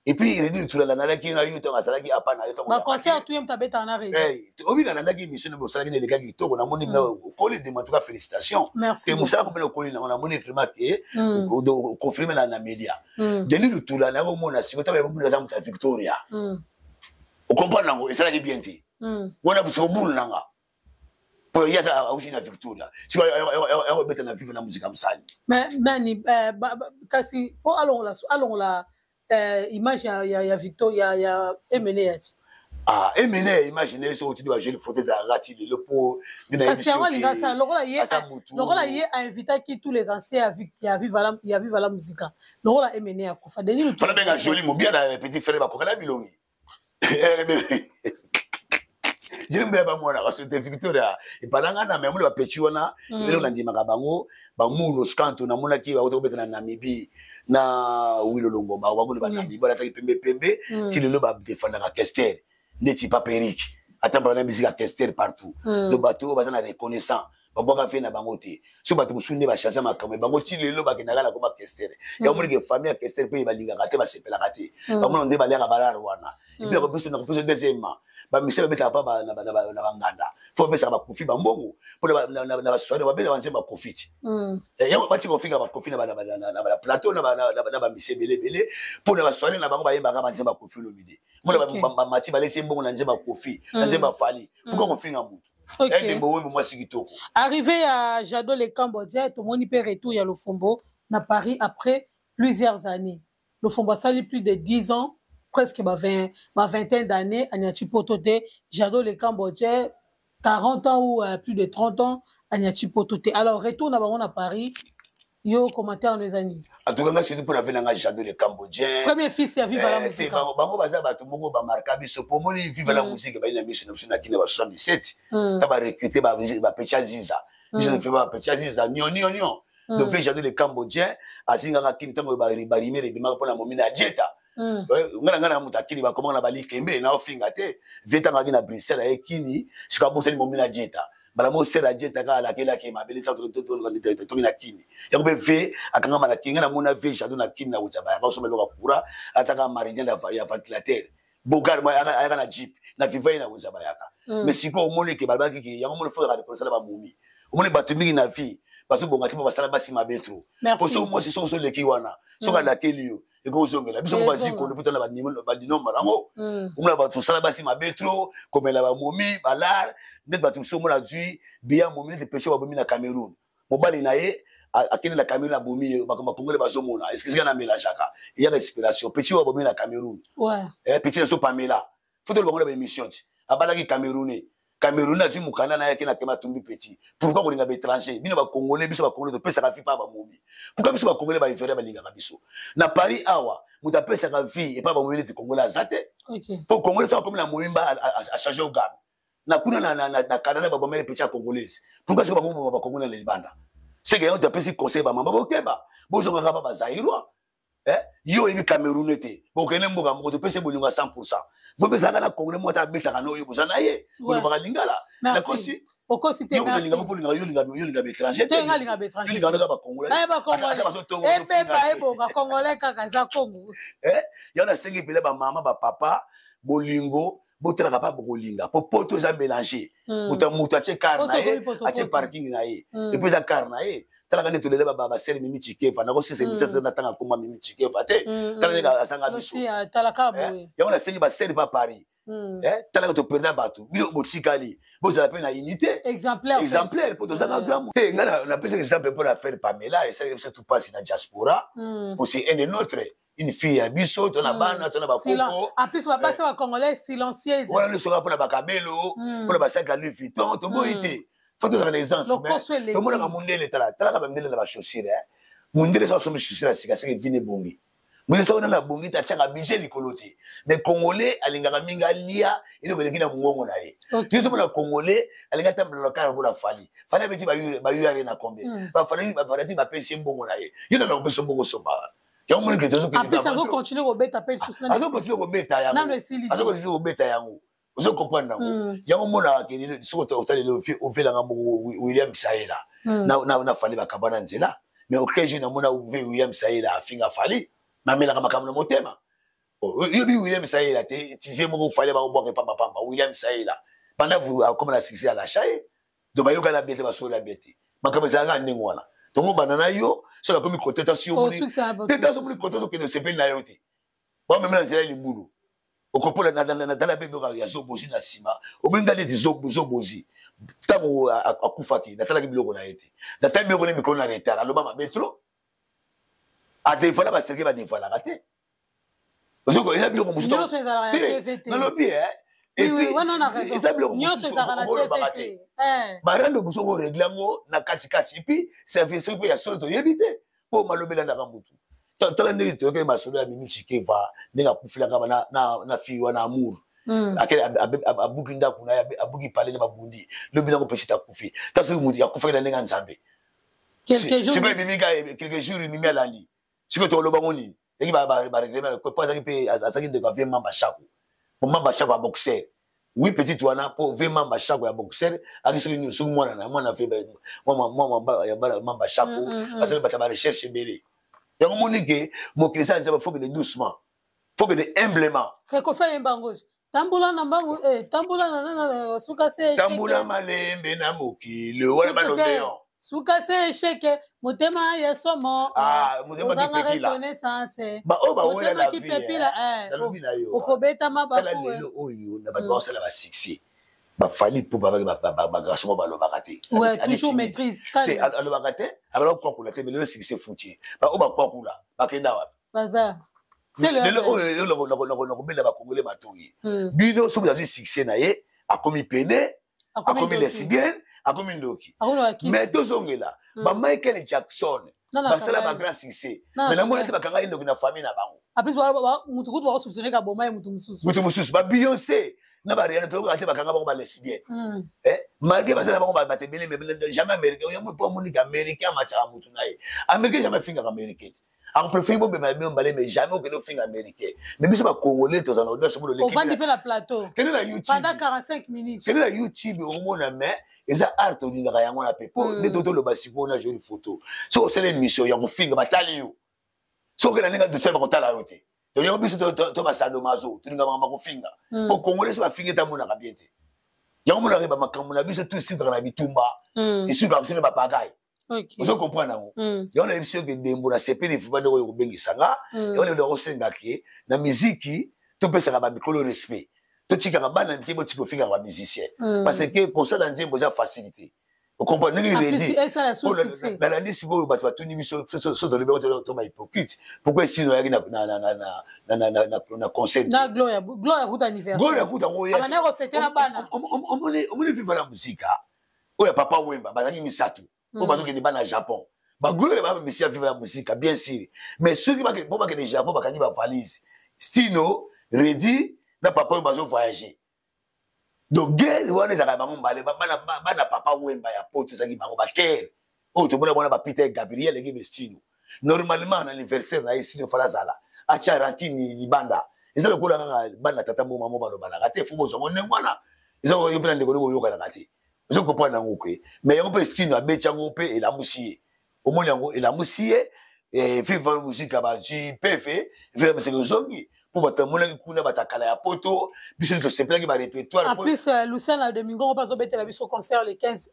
[SPEAKER 2] Et puis Reddy Lutula nalandaki na yo ntango azalaki apa na yo ntango
[SPEAKER 1] ba concert tout ye moto abetaka na Reddy.
[SPEAKER 2] Obi nalandaki émission na bosalaki na elekaki kitoko, namoni okoli de, en tout cas félicitations.
[SPEAKER 1] Merci.
[SPEAKER 2] Te mosala komena okoli nango, namoni vraiment ke confirme na média. Denis Lutula nakomona sikoyo ntango yakomona aza moto ya Victoria. Okomprendre nango esalaki bien te. Wana siko bulu nanga. Po ye aza ausi na Victoria. Siko ayakobeta na Viva na Musica mosali.
[SPEAKER 1] Mais nani kasi po alongola image ya Victoria ya Emene ya ti.
[SPEAKER 2] Ah, Emene image ne so otindi ba jeune photo ezalaka ti lelo po
[SPEAKER 1] kasi yango alinga asala lokola ye ainvitaki tous les anciens ya Viva la Musica lokola Emene akufa Denis
[SPEAKER 2] Lutula. Fana benga Jolie Mobia na petit frère bakokana bilongi. Jeli mbe bamwana kasi te Victoria epalanga na memole bapeti wana eloko nandimaka bango bamulo skanto namonaki bauta kobeta na Namibie na Wilolongo bango banamibie balataki pembe pembe ti lelo badefendaka Kester neti Papa Eric ata bana musique ya Kester partout. Donc bato oyo baza na reconnaissant babwaka fe na bango te so bato mosusu nde bachange makambo bango ti lelo bakendaka na koma Kester. Yango monike famille ya Kester mpe balingaka te, basepelaka te, bamona nde baliaka balare wana. Et puis nakopesa nakopesa deuxièmement, bamisele babetaka pa na banganda fo bapesaka bakofi bambongo mpo na basoirée babetaka banzembo bakofi ti yango bati kofinga bakofi na plateau na bamise ebele ebele mpo na basoirée na bango bayembaka banzembo bakofi Olomide. Mona bamati balesi mbongo na nzembo bakofi na nzembo bafali pourquoi kofinga motu? Ndembo wembo mwasi kitoko.
[SPEAKER 1] Arrivé à Jado le Cambodgien, tomoni mpe retour ya Lofombo na Paris après plusieurs années. Lofombo asali plus de 10 ans, presque ba 20, ba vingtaine d'années aniati poto te. Jado le Cambodgien 40 ans ou plus de 30 ans aniati poto te. Alors retour na bango na Paris, yo commentaire nos amis.
[SPEAKER 2] En tout cas nga surtout pour la venanga Jado le Cambodgien.
[SPEAKER 1] Premier fils ya Viva la Musique.
[SPEAKER 2] Bango baza bato moko ba marka biso po moni Viva la Musique ba ina mission na biso na kina ba 77. Ta ba recruter ba pecha Ziza. Biso fait ba pecha Ziza nyo nyo nyo. Donc fait Jado le Cambodgien azingaka kini tango ba rimere bimaka pona momina jeta. Nga na nga na moto akini bakomaka na balikembe na ofinga te vie ntango aki na Bruxelles aye kini sikoyo abosani momina jeta bala mosela jeta kaka alakelaki mabele tongi na kini yango mpe ve akangama na kini. Nga namona ve Jado na kini na kotya bayaka osomba eloko ya courant ataka maridien ya ventilateur bogar ayaka na jeep na viva ye na kotya bayaka. Mais sikoyo omoni ke balobaki ke yango omoni fokaka likolo osala bamomi omoni bato mingi na vie bazobonga te mpo basala basi mabe trop po soki mwasi soki osoleki wana soki alakeli yo. Ekozongela biso moko bazikondo mpo tala badinomba nango. Omona bato osala basi mabe trop, komela bamomi balar ndeti bato mosusu. Omona azwi biya momi neti pesho babomi na Cameroun. Mobali na ye akende na Cameroun, abomi ye. Makambo bakongole bazomona esika na mélangeaka, eyaka inspiration. Petit oyo abomi na Cameroun, petit na so Pamela, faut toloba ngo na baémission ti abalaki Camerounais. Camerounais azwi mokanda na ye, ake na kema, atumbi petit. Pourquoi kolinga baétranger? Bino Bacongolais, biso Bacongolais topesaka vie mpa bamomi. Pourquoi biso Bacongolais, baivoirien balingaka biso na Paris awa? Moto apesaka vie epa bamomi neti Congolais aza te. Po Congolais soki akomi na momi mba achange ogame na kuna na Canada, babomeli petit ya Congolaise. Pourquoi soki bamoboma Bacongolais na libanda? Seke yango topesi conseil, bamama bokeba, bozongaka ba Bazaïrois. Yo oyebi Cameroun te, bokende mboka moko, topesi bolingo ya 100. Bopesaka na Congolais moko ata abetaka na oyo boza na ye, bolobaka lingala. Nakosi?
[SPEAKER 1] Okosi te.
[SPEAKER 2] Yo olinga mpo olinga, yo olinga baétranger
[SPEAKER 1] te. Nga alinga baétranger.
[SPEAKER 2] Olinga kaka Bacongolais.
[SPEAKER 1] Bacongolais ebeba, ebonga Congolais kaka, eza Congo.
[SPEAKER 2] Yango nasengi mpela bamama, bapapa, bolingo botalaka mpa bokolinga, po poto eza mélange. Moto moto atie car na ye, atie parking na ye, et puis eza car na ye. Talaka nde tolela basele Mimi Chikeva, nakosisa émission na ntanga akoma Mimi Chikeva te. Tala ndenge azanga biso. Yango nasengi basele pa Paris, talaka topenda bato, bino botikali, bozala mpe na unité
[SPEAKER 1] exemplaire,
[SPEAKER 2] mpo tozanga grand te. Ngai napesaki exemple mpo na affaire Pamela, esalaki biso tu mpasi na diaspora, po c'est un de notre, une fille ya biso, to na bana, to na bakoko.
[SPEAKER 1] En plus babasi bacongolais silencieuse.
[SPEAKER 2] Wana nyonso kaka mpona bakabelo, mpona basaki ya Louis Vuitton. Toboyi te, faut tozala na aisance. Tomonaka mundele, tala, talaka bamindele na bachaussure. Mundele soki asombi chaussure ya sika, seke vine ebongi. Mundele soki nana abongi te, atiaka budget likolo te. Mais Congolais alingaka mingi alia eloko eleki na mongongo na ye. Yo ozomona Congolais alingi atambola na kaka lokola Fally. Fally abeti bayuyare na combien? Bafali bapesi ye mbongo na ye, yo nana kopesa mbongo osombaka yango. Moni ke
[SPEAKER 1] azocontinue kobeta mpe lisusu.
[SPEAKER 2] Azocontinue kobeta yango, azocontinue kobeta yango, ozo comprendre yango. Yango monaka ke soki otaleli ovelanga moko William Saela na Fally bakaba na nzela. Mais aucun jour namona William Saela afinga Fally. Namelaka makambo na motema. Yobi William Saela te, vie moko Fally bakobwaka pambapamba. William Saela pendant akoma na succès, alacha ye. Donc bayokana bien te, basolola bien te. Makambo ezalaka ndenge wana. Tongo banda na yo, soki akomi kote ta si omoni te, ta somoni kote, tokende osepeli na yo te, bamemi na nzela ya libulu. Okopola natala mpe biloko ya Zobozi na nsima. Obenga neti Zobozi ntango akufaki, natalaki biloko na ye te. Natali biloko ne mikolo na retard. Aloba mabe trop, adevala baserke, badevalaka te. Eza biloko mosusu nalobi, eza biloko mosusu te. Barando mosusu okoregle yango na katikati, et puis service mpe ya solo toyebi te, mpo malobelandaka motu. Tala ndenge toyokaki masolo ya Mimi Chikeva, ndenge akufelaka na fille wana Amour. Abuki ndako na ye, abuki pale na babundi lobi nango, pesi akufi. Ta soki motu akufaki na ndenge ya Nzambe, sikoyo ebimi quelques jours, Mimi alandi. Sikoyo toloba ngo nini? Eki bareklame po azalaki mpe, azalaki ndeko ya vie Mamba Shako. Mamba Shako ya boxer, oui, petite wana, po vie Mamba Shako ya boxer aki soki soki mwana na mwana vie mwana ya Mamba Shako. Azali bato ya barecherche ebele. Yango moni ke mokili eza Nzambe. Faut kende doucement, faut kende humblement.
[SPEAKER 1] Kofi ayemba yango: tambola na mbangu, tambola na suka se.
[SPEAKER 2] Tambola malembe na mokili wana, balobeyon.
[SPEAKER 1] Suka se échec, motema ya somo, ozanga reconnaissance.
[SPEAKER 2] Baoyo bawela
[SPEAKER 1] kipepila, okobetama.
[SPEAKER 2] Lelo oyo na bato baosala basuccès, bafali mpo bagarçon mo balobaka te. Alobaka te, abala kokwakula te. Mais lelo succès futi, baoyo bakwakula bakenda wapi? Lelo oyo nakobenda Bakongole matoyi. Bino soki azwi succès na ye, akomi pédé, akomi lesbienne, akomi ndoki. Mais tozongela baMichael Jackson, basala bagrand succès, mais namoni te bakanga ye ndoki na famille na bango.
[SPEAKER 1] Mutu kutu bakosoupçonne kaboma ye mutu mosusu.
[SPEAKER 2] Mutu mosusu. Babeyonce na baRihanna, toyokaka te bakanga bango balesbienne, malgré baza na bango bato ebele. Mais jamais Américain yango, mpo amoniki Américain amatiaka mutu na ye. Américain jamais afingaka Américain te. Akopréféré bobema bino mbale, mais jamais okende ofinga Américain. Mais biso Bacongolais toza na audace.
[SPEAKER 1] Ovandi mpe na plateau.
[SPEAKER 2] Kende na YouTube.
[SPEAKER 1] Pendant 45 minutes.
[SPEAKER 2] Kende na YouTube, okomona. Mais eza art, olingaka yango wana mpe, mpo nde toloba sikoyo na joli photo. Soki osala émission ya kofinga, batali yo. Soki okenda ndenge dosala, bakotala yo te. Donc yango biso to basadomaso tolinga makambo kofinga, po Congolais so bafingi ete amonaka bien te. Yango monaka bamakambo na biso tu esukaka na bitumba, esukaka biso na bapagai. Ozo comprendre yango? Yango nayebi soki Dembo nasepeli vraiment ndenge oyo kobengisa nga. Yango ndenge nakosenga ke na miziki topesaka bamikolo respect, totikaka bana mike, botika kofikaka bamusicien, parce que kosala nzembo eza facilité. Ocomprendre ndenge redi nalandi sikoyo, bato batuni biso so tolobi yango toma hypocrite. Pourquoi esino oyaki na concert?
[SPEAKER 1] Gloria
[SPEAKER 2] Kuta yango omoni Viva la Musica oyo ya Papa Wemba, bazalaki misato oyo bazokende bana Japon. Bagloria bamemisi ya Viva la Musica, bien sûr, mais soki mpo bakende Japon, bakangi bavalise, Stino, Redi na papa oyo bazovoyage. Donc guerre wana ezalaka bango mbale, bana Papa Wemba ya Poto ezalaki bango bakere oyo tomona wana, bapeter Gabriel eki bestino. Normalement na anniversaire na ye, Stino fala azala atya rankini libanda. Eza lokola kaka bana tata mo mamo balobanaka te, fo bozwango ndenge wana. Eza yo mpe na ndeko ndenge oyokanaka te, ozo comprendre yango ke. Mais yango mpe Stino abeti yango mpe elamusi ye, omoni yango elamusi ye. Viva Musica, bazwi pv Viva Musica ozongi mpo bato bamonaki kuna batakala ya Poto, biso nde tosepelaki barépertoire.
[SPEAKER 1] En plus, Luciana de Mingongo mpe azobetela biso concert le 15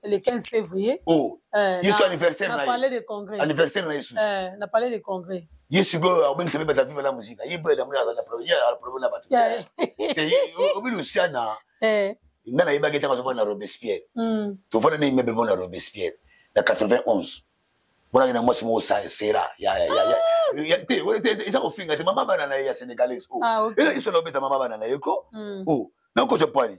[SPEAKER 1] février.
[SPEAKER 2] Oh, ye so anniversaire
[SPEAKER 1] na Palais de Congrès.
[SPEAKER 2] Anniversaire na ye susu.
[SPEAKER 1] Na Palais de Congrès.
[SPEAKER 2] Ye sikoyo akobengisa mpe bato ya Viva la Musica. Ye mpe namoni aza na problème na bato. Obi Luciana, nga nayebaki ntango azofanda na Robespierre. Tofanda na immeuble moko na Robespierre na 91, monaki na mwasi moko sera te, eza kofinga te, mama bana na ye ya Sénégalaise. O iso na obeta mama bana na ye ko o nakozwa poani.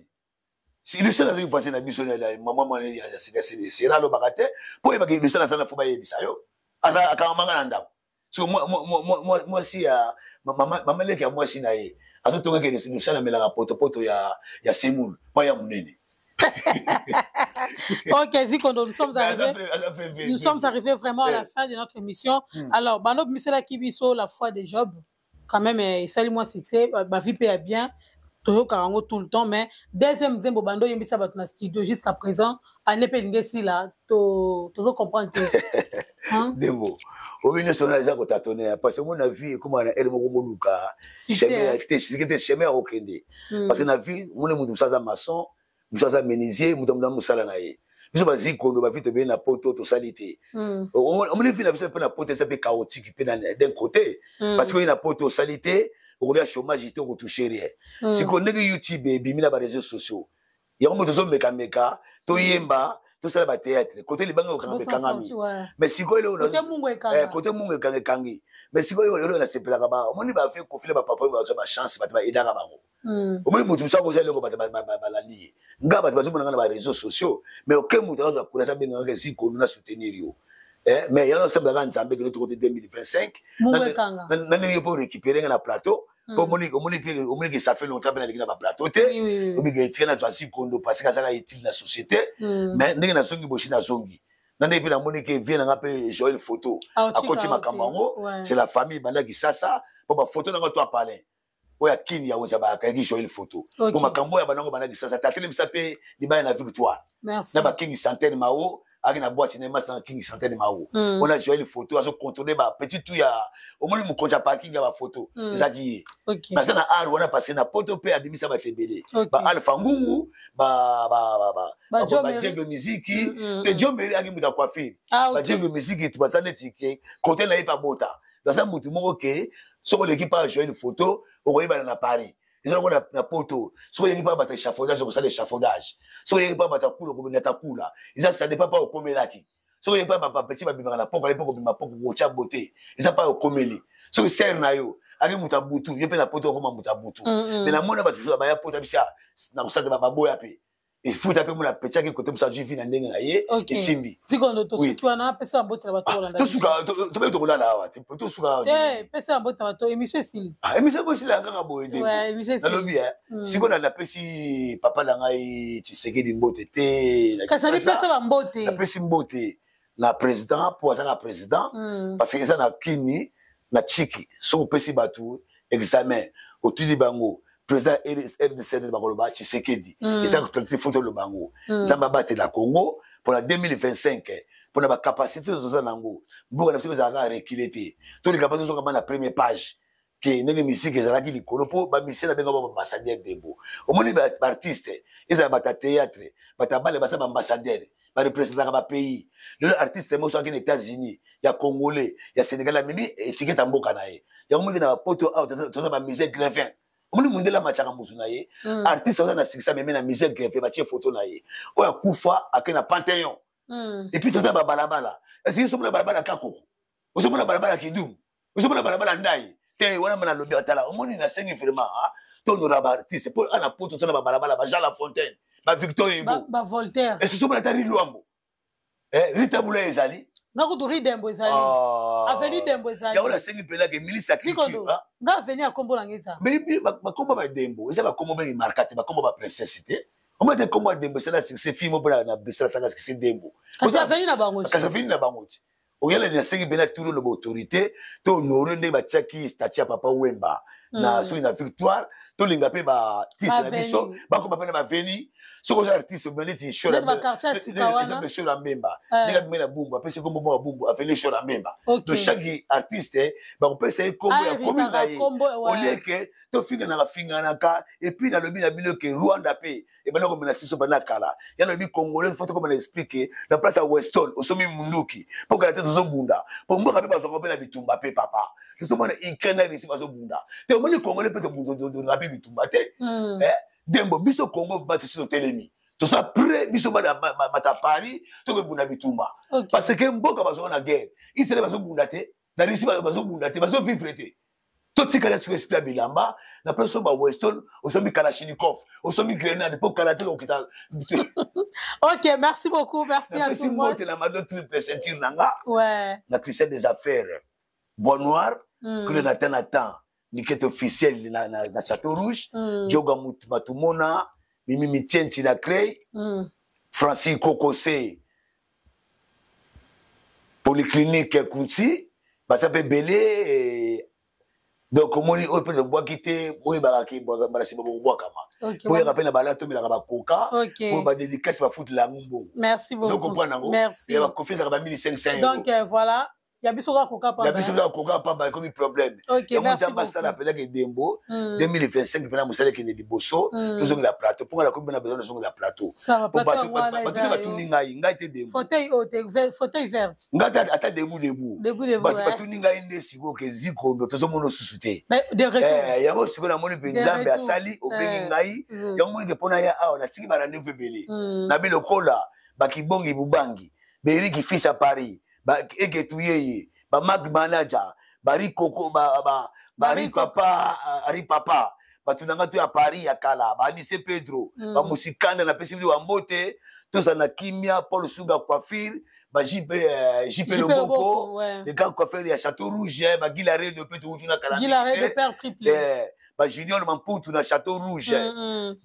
[SPEAKER 2] Lucien azalaki voisin na biso. Mama mwana ya sera alobaka te mpo oyebaki Lucien aza na fo bayebisa yo akangamanga na ndako. So mwasi ya mama leki ya mwasi na ye azotongaki, Lucien amelaka potopoto ya semoule mpo ya monene.
[SPEAKER 1] Ok, Zikondo, nous sommes arrivés vraiment à la fin de notre émission. Alors, bano misela kibiso la foi de Job, quand même, esali moi succès, ba vie pe bien, toyoka yango tout le temps. Mais deuxième nzembo bando oyembisa bato na studio, jusqu'à présent, année mpe elingi esila, tozo comprendre te.
[SPEAKER 2] Ndembo oyo nyonso wana eza kotâtonner, parce que omoni na vie ekóma na ele moko boluka chemin te, sike te chemin ya kokende, parce que na vie omoni moto mosu aza maçon, mosu aza menuisier, moto amoto mosala na ye. Biso bazikondo bavi tobeli na Poto, tosali te. Omoni vie na biso mpe na Poto eza mpe chaotique mpe d'un côté, parce que oye na Poto, osali te, okolia chômage te, okotouche rien. Sikoyo ndenge YouTube ebimi na baréseaux sociaux, yango moto ozomekameka, toyemba, tosala bathéâtre, kote libanga okanga ekangami. Mais sikoyo kote mungu ekanga ekangi. Mais sikoyo eloko nasepelaka, ba omoni bafe kofila bapapa oyo bazwa bachance, bato baedaka bango. Omoni moto mosu akozwa eloko, bato balandi ye. Nga bato bazomona nga na baréseaux sociaux, mais oke moto azwa courage, abengaka Zikondo na soutenir yo. Mais yango nasambelaka Nzambe kende tokote 2025 na ndenge mpo récupérer nga na plateau, po omoni ke ça fait longtemps mpe naleki na baplateau te. Obike etika nazwa Zikondo parce que azaka utile na société. Mais ndenge nazongi bosi, nazongi na ndenge mpe namoni ke vie nanga mpe Joel Photo akoti makambo yango. C'est la famille bandaki sasa mpo bafoto nanga to apalin oyo akini ya wenza bakayaki Joel Photo po makambo oyo banango bandaki sasa tatelemisa mpe libaya na Victoire na bakingi centaine mao aki na boîte na masi na kingi centaine mao mpona Joel Photo azocontrôle bapetit tout ya omoni mokonzi ya parking ya bafoto ezalaki ye. Naza na art wana parce que na Poto mpe abimisa bato ebele, ba Alpha Ngungu, badiego miziki te. Jomeri aki moto ya coiffure, badiego miziki baza neti ke kote na ye mpe abota. Aza motu moko ke soki oleki mpa Joel Photo, okoyebana na Paris. Eza longo na Poto, soki oyengi mpa bato échafaudage, okosala échafaudage. Soki oyengi mpa bato ya kula, okobinata kula. Eza ça dépend mpa okomelaki. Soki oyengi mpa bapeti babimaka na poko, aye mpo kobima poko kotya bote, eza mpa okomeli. Soki sere na yo aki moto ya butu, ye mpe na Poto okoma moto ya butu. Mais namona bato mosusu baya Poto abisa na kosala te, baboya mpe efuta mpe mona peti aki kote mosu azwi vi na ndenge na ye esimbi.
[SPEAKER 1] Sikoyo tosuki wana, pesa mbote na bato olanda.
[SPEAKER 2] Tosuka, tobe tokolala awa, tosuka.
[SPEAKER 1] Te, pesa mbote na bato, émission esili.
[SPEAKER 2] Émission ko esila kaka boye nde nalobi. Sikoyo napesi papa na ngai Tshisekedi mbote te.
[SPEAKER 1] Kasi pesa bambote.
[SPEAKER 2] Napesi mbote na président mpo azaka président, parce que eza na kini na chiki. Soki opesi bato examen, otuli bango président RDC, bakoloba Tshisekedi. Eza actualité, faut toloba yango. Nzambe abatela Congo mpona 2025, mpona bacapacité toza nango. Mboka na biso ezalaka reculer te, toleka mpa tozokamba na première page ke ndenge misike ezalaki likolo, mpo bamisie na benga ba baambassadeur debo. Omoni baartiste, ezala bato ya théâtre, bato ya bale, baza baambassadeur. Barepresentaka bapays. Lelo artiste moko soki na États-Unis, ya Congolais, ya Sénégal, amemi étiquette ya mboka na ye. Yango moki na bapoto awa toza bamusée Grévin. Omoni mondele amatiaka motu na ye. Artiste oza na succès, amemi na musée Grévin, batie photo na ye. Oyo akufa ake na Panthéon. Et puis toza babalabala. Est-ce que balabala Kakoko, ozomona balabala Kidumu, ozomona balabala Ndai te? Wana ma nalobi, atala, omoni, nasengi vraiment tonora baartiste mpo ana poto tona babalabala, ba Jean La Fontaine, ba Victor Hugo.
[SPEAKER 1] Bavoltaire.
[SPEAKER 2] Esozomona ata Rilwambo, Ritabula ezali.
[SPEAKER 1] Nga kutu Ridembo ezali, avenue Dembo ezali.
[SPEAKER 2] Yango nasengi mpelake ministre ya culture.
[SPEAKER 1] Nga avenue ya kombo nanga eza.
[SPEAKER 2] Bakombo badembo eza bakombo bengi marka te, bakombo baprincesse te. Omoni te kombo ya Dembo esala succès, film mpo na Bruxelles asanga succès Dembo.
[SPEAKER 1] Kasi avenue na bango.
[SPEAKER 2] Kasi avenue na bango ti oyala. Nasengi mpena tulu ba autorité to honore ndenge batiaki statue ya Papa Wemba na soki na Victoire. Tolinga mpe baartiste na biso bakoma mpe na baavenue. Soki oza artiste, obima neti Shora Mbemba, ndenge abimi na Bumbu, apesi kombo moko ya Bumbu, avenue Shora Mbemba. Donc chaque artiste bakopesa ye kombo ya commune na ye, au lieu que tofinganaka finganaka. Et puis nalobi na bino ke Rwanda mpe ebanda komela siso banda kala. Ya nalobi, Congolais faut tokoma na esprit ke na place ya Weston osomi munduki mpo kala te. Tozobunda mpo mboka mpe bazwaka mpe na bitumba mpe papa. Tozomona Ukraine na Russie bazobunda te. Omoni, Congolais mpe tobundaka mpe bitumba te. Dembo biso Congo bato si totelemi, toza prêt. Biso bata Paris tokobunda bitumba parce que mboka bazwaka na guerre. Israel bazobunda te, na Russie bazobunda te, bazovivre te. Totikala siko esprit ya bilamba na mpe so ba Weston, osombi kalachnikov, osombi grenade mpo kala te okita.
[SPEAKER 1] Ok, merci beaucoup, merci à tout le monde.
[SPEAKER 2] Mbote na Mado triple ceinture na nga, na Christian des affaires Bois Noir, kule na temps na temps Nikete officiel na Château Rouge, Joga Matumona, Mimi Mitienti na Crey, Francis Kokose, polyclinique Kunti, baza mpe ebele. Donc omoni, oyo mpe tobwaki te, boyebaka ke mbala nsima bokobwakama. Boyaka mpe na bala, tomelaka bakoka oyo badédicace, bafutela yango mbongo.
[SPEAKER 1] Merci beaucoup.
[SPEAKER 2] Comprendre yango.
[SPEAKER 1] Merci.
[SPEAKER 2] Bakofi ezalaka ba 1500.
[SPEAKER 1] Donc voilà, ya biso kaka koka
[SPEAKER 2] pamba. Ya biso kaka koka pamba ekomi problème.
[SPEAKER 1] Yango
[SPEAKER 2] Nzambe asala apelaki Dembo 2025 mpena mosala ekende liboso. Tozongela plateau mpo nga nakomi na besoin nazongela plateau. Bato batuni ngai, ngai te Dembo.
[SPEAKER 1] Fauteuil verte.
[SPEAKER 2] Ngai te, ata debu debu. Bato batuni ngai nde sikoyo ke Zikondo tozomona osusu te. Yango sikoyo namoni mpe Nzambe asali, obengi ngai. Yango moni ke mpona ya awa natiki barendez-vous ebele nabi lokola bakibongi bubangi Beriki fils à Paris, eketu yeye, bamak manager bari koko, bari papa, ari papa, bato na nga to ya Paris ya kala, baanise Pedro, bamusikanda, napesi bino bambote. Tozala na kimia. Paul Suga coiffure, ba JP, JP Loboko, les grands coiffeurs ya Château Rouge, ba Gila Redo mpe touti na
[SPEAKER 1] kala,
[SPEAKER 2] ba Junior Mamputu na Château Rouge.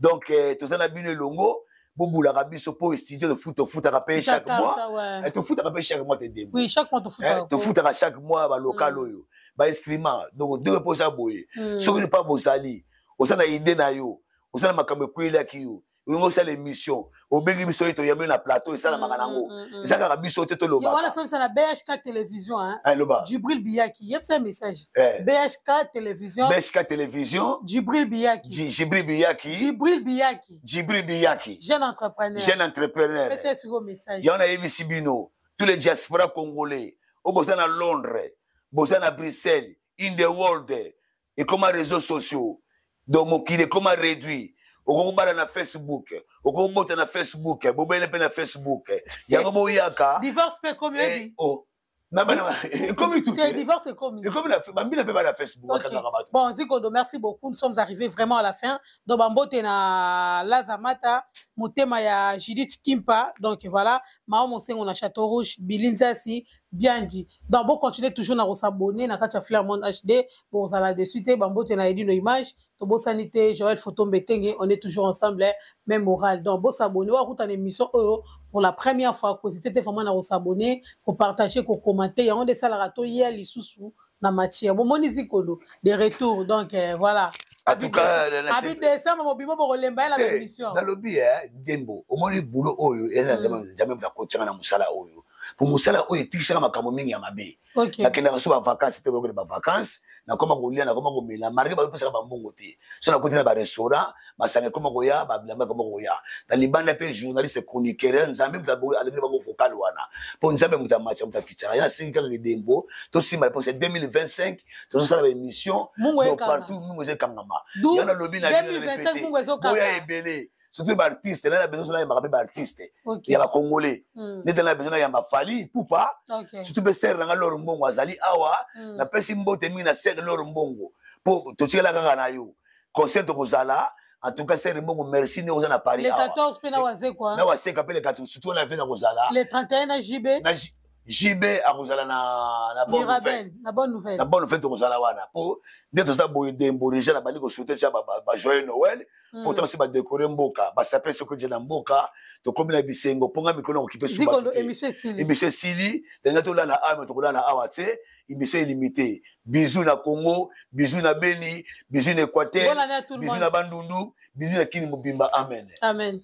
[SPEAKER 2] Donc toza na bino elongo. Bobulaka biso mpo studio tofutaka mpe chaque mois, tofutaka mpe chaque mois te, Dembo. Tofutaka chaque mois balocal oyo, bainstrument. Donc ndenge mpo oza boye, soki mpa bozali, oza na idée na yo, oza na makambo ekweyelaki yo, olingi osala émission, obengi biso ye, toyambi na plateau. Esalamaka nango, eza kaka biso te.
[SPEAKER 1] Tolobaka na BHK Télévision.
[SPEAKER 2] Loba.
[SPEAKER 1] Jibril Biyaki, yebisa message. BHK Télévision.
[SPEAKER 2] BHK Télévision.
[SPEAKER 1] Jibril Biyaki.
[SPEAKER 2] Jibril Biyaki.
[SPEAKER 1] Jibril Biyaki.
[SPEAKER 2] Jibril Biyaki.
[SPEAKER 1] Jeune entrepreneur.
[SPEAKER 2] Jeune entrepreneur.
[SPEAKER 1] Pesa siko message.
[SPEAKER 2] Yango nayebisi bino, tous les diaspora congolais oyo boza na Londres, boza na Bruxelles, in the world ekoma réseaux sociaux. Donc mokili ekoma réduit. Okokobala na Facebook, okokobota na Facebook, bobele mpe na Facebook. Yango boyaka.
[SPEAKER 1] Divorce mpe ekomi, oyebi.
[SPEAKER 2] Oh. Ekomi tout.
[SPEAKER 1] Divorce ekomi.
[SPEAKER 2] Ekomi bambila mpe bana Facebook bakangaka bato.
[SPEAKER 1] Bon, Zikondo, merci beaucoup, nous sommes arrivés vraiment à la fin. Donc bambote na Lazamata, motema ya Judith Kimpa. Donc voilà, Mao Mosengo na Château Rouge, Bilinzasi bien dit. Donc bon, continuer toujours na kosabonner na kati ya Flair Monde HD, bozala dessus te. Bambote na Edino Image, tobosani te Joël Photo Mbetenge. On est toujours ensemble, même moral. Donc bosabonner. Wakuta na émission oyo pour la première fois, kohésiter te vraiment na kosabonner, kopartager, kocommenter. Yango nde esalaka toya lisusu na matière. Bomoni Zikondo de retour. Donc voilà.
[SPEAKER 2] En tout cas,
[SPEAKER 1] abi décembre mobimo bokolemba ye na baémission.
[SPEAKER 2] Nalobi Dembo, omoni boulot oyo eza Nzambe moto akotianga na mosala oyo. Po mosala oyo etikisaka makambo mingi ya mabe. Nakendaka so bavacance te, kokende bavacance, nakoma kolia, nakoma komela, malgré bazopesaka bambongo te. So nakoti na barestaurant, masanga ekoma koya, babilamba ekoma koya na libanda. Mpe journaliste chroniqueur, Nzambe moto alobeli bango vocal wana, mpo Nzambe moto amatia, moto akitaka ye. Asengi kaka edembo tosimba, mpo c'est 2025, tozosala baémission partout, mungu ezokangama. Yo nalobi na boya ebele, surtout baartiste na besoin nayambaka mpe baartiste ya bacongolais, nete na besoin nayamba Fally Ipupa, surtout mpe sere nanga Loro Mbongo azali awa. Napesi mbote mingi na sere Loro Mbongo, mpo totikala kaka na yo concert tokozala. En tout cas, sere Mbongo, merci ndenge oza na Paris.
[SPEAKER 1] Le 14 mpe na Wazekwa.
[SPEAKER 2] Na Waseka mpe le 14, surtout wana ve na kozala.
[SPEAKER 1] Le 31 na JB.
[SPEAKER 2] Na JB akozala na
[SPEAKER 1] Bonne Nouvelle. Na Bonne Nouvelle.
[SPEAKER 2] Na Bonne Nouvelle tokozala wana, mpo nde toza boye dembo déjà na bandi kosute tia bajoyeux Noël, mpo ntango si badécorer mboka, basape soki nje na mboka, tokomi na bisengo mpo nga mikolo nakokipe.
[SPEAKER 1] Émission
[SPEAKER 2] esili, ndenge tolala awa, me tokolala awa te, émission illimité. Bisou na Congo, bisou na Beni, bisou na Équateur, bisou na Bandundu, bisou na Kini mobimba. Amen.
[SPEAKER 1] Amen.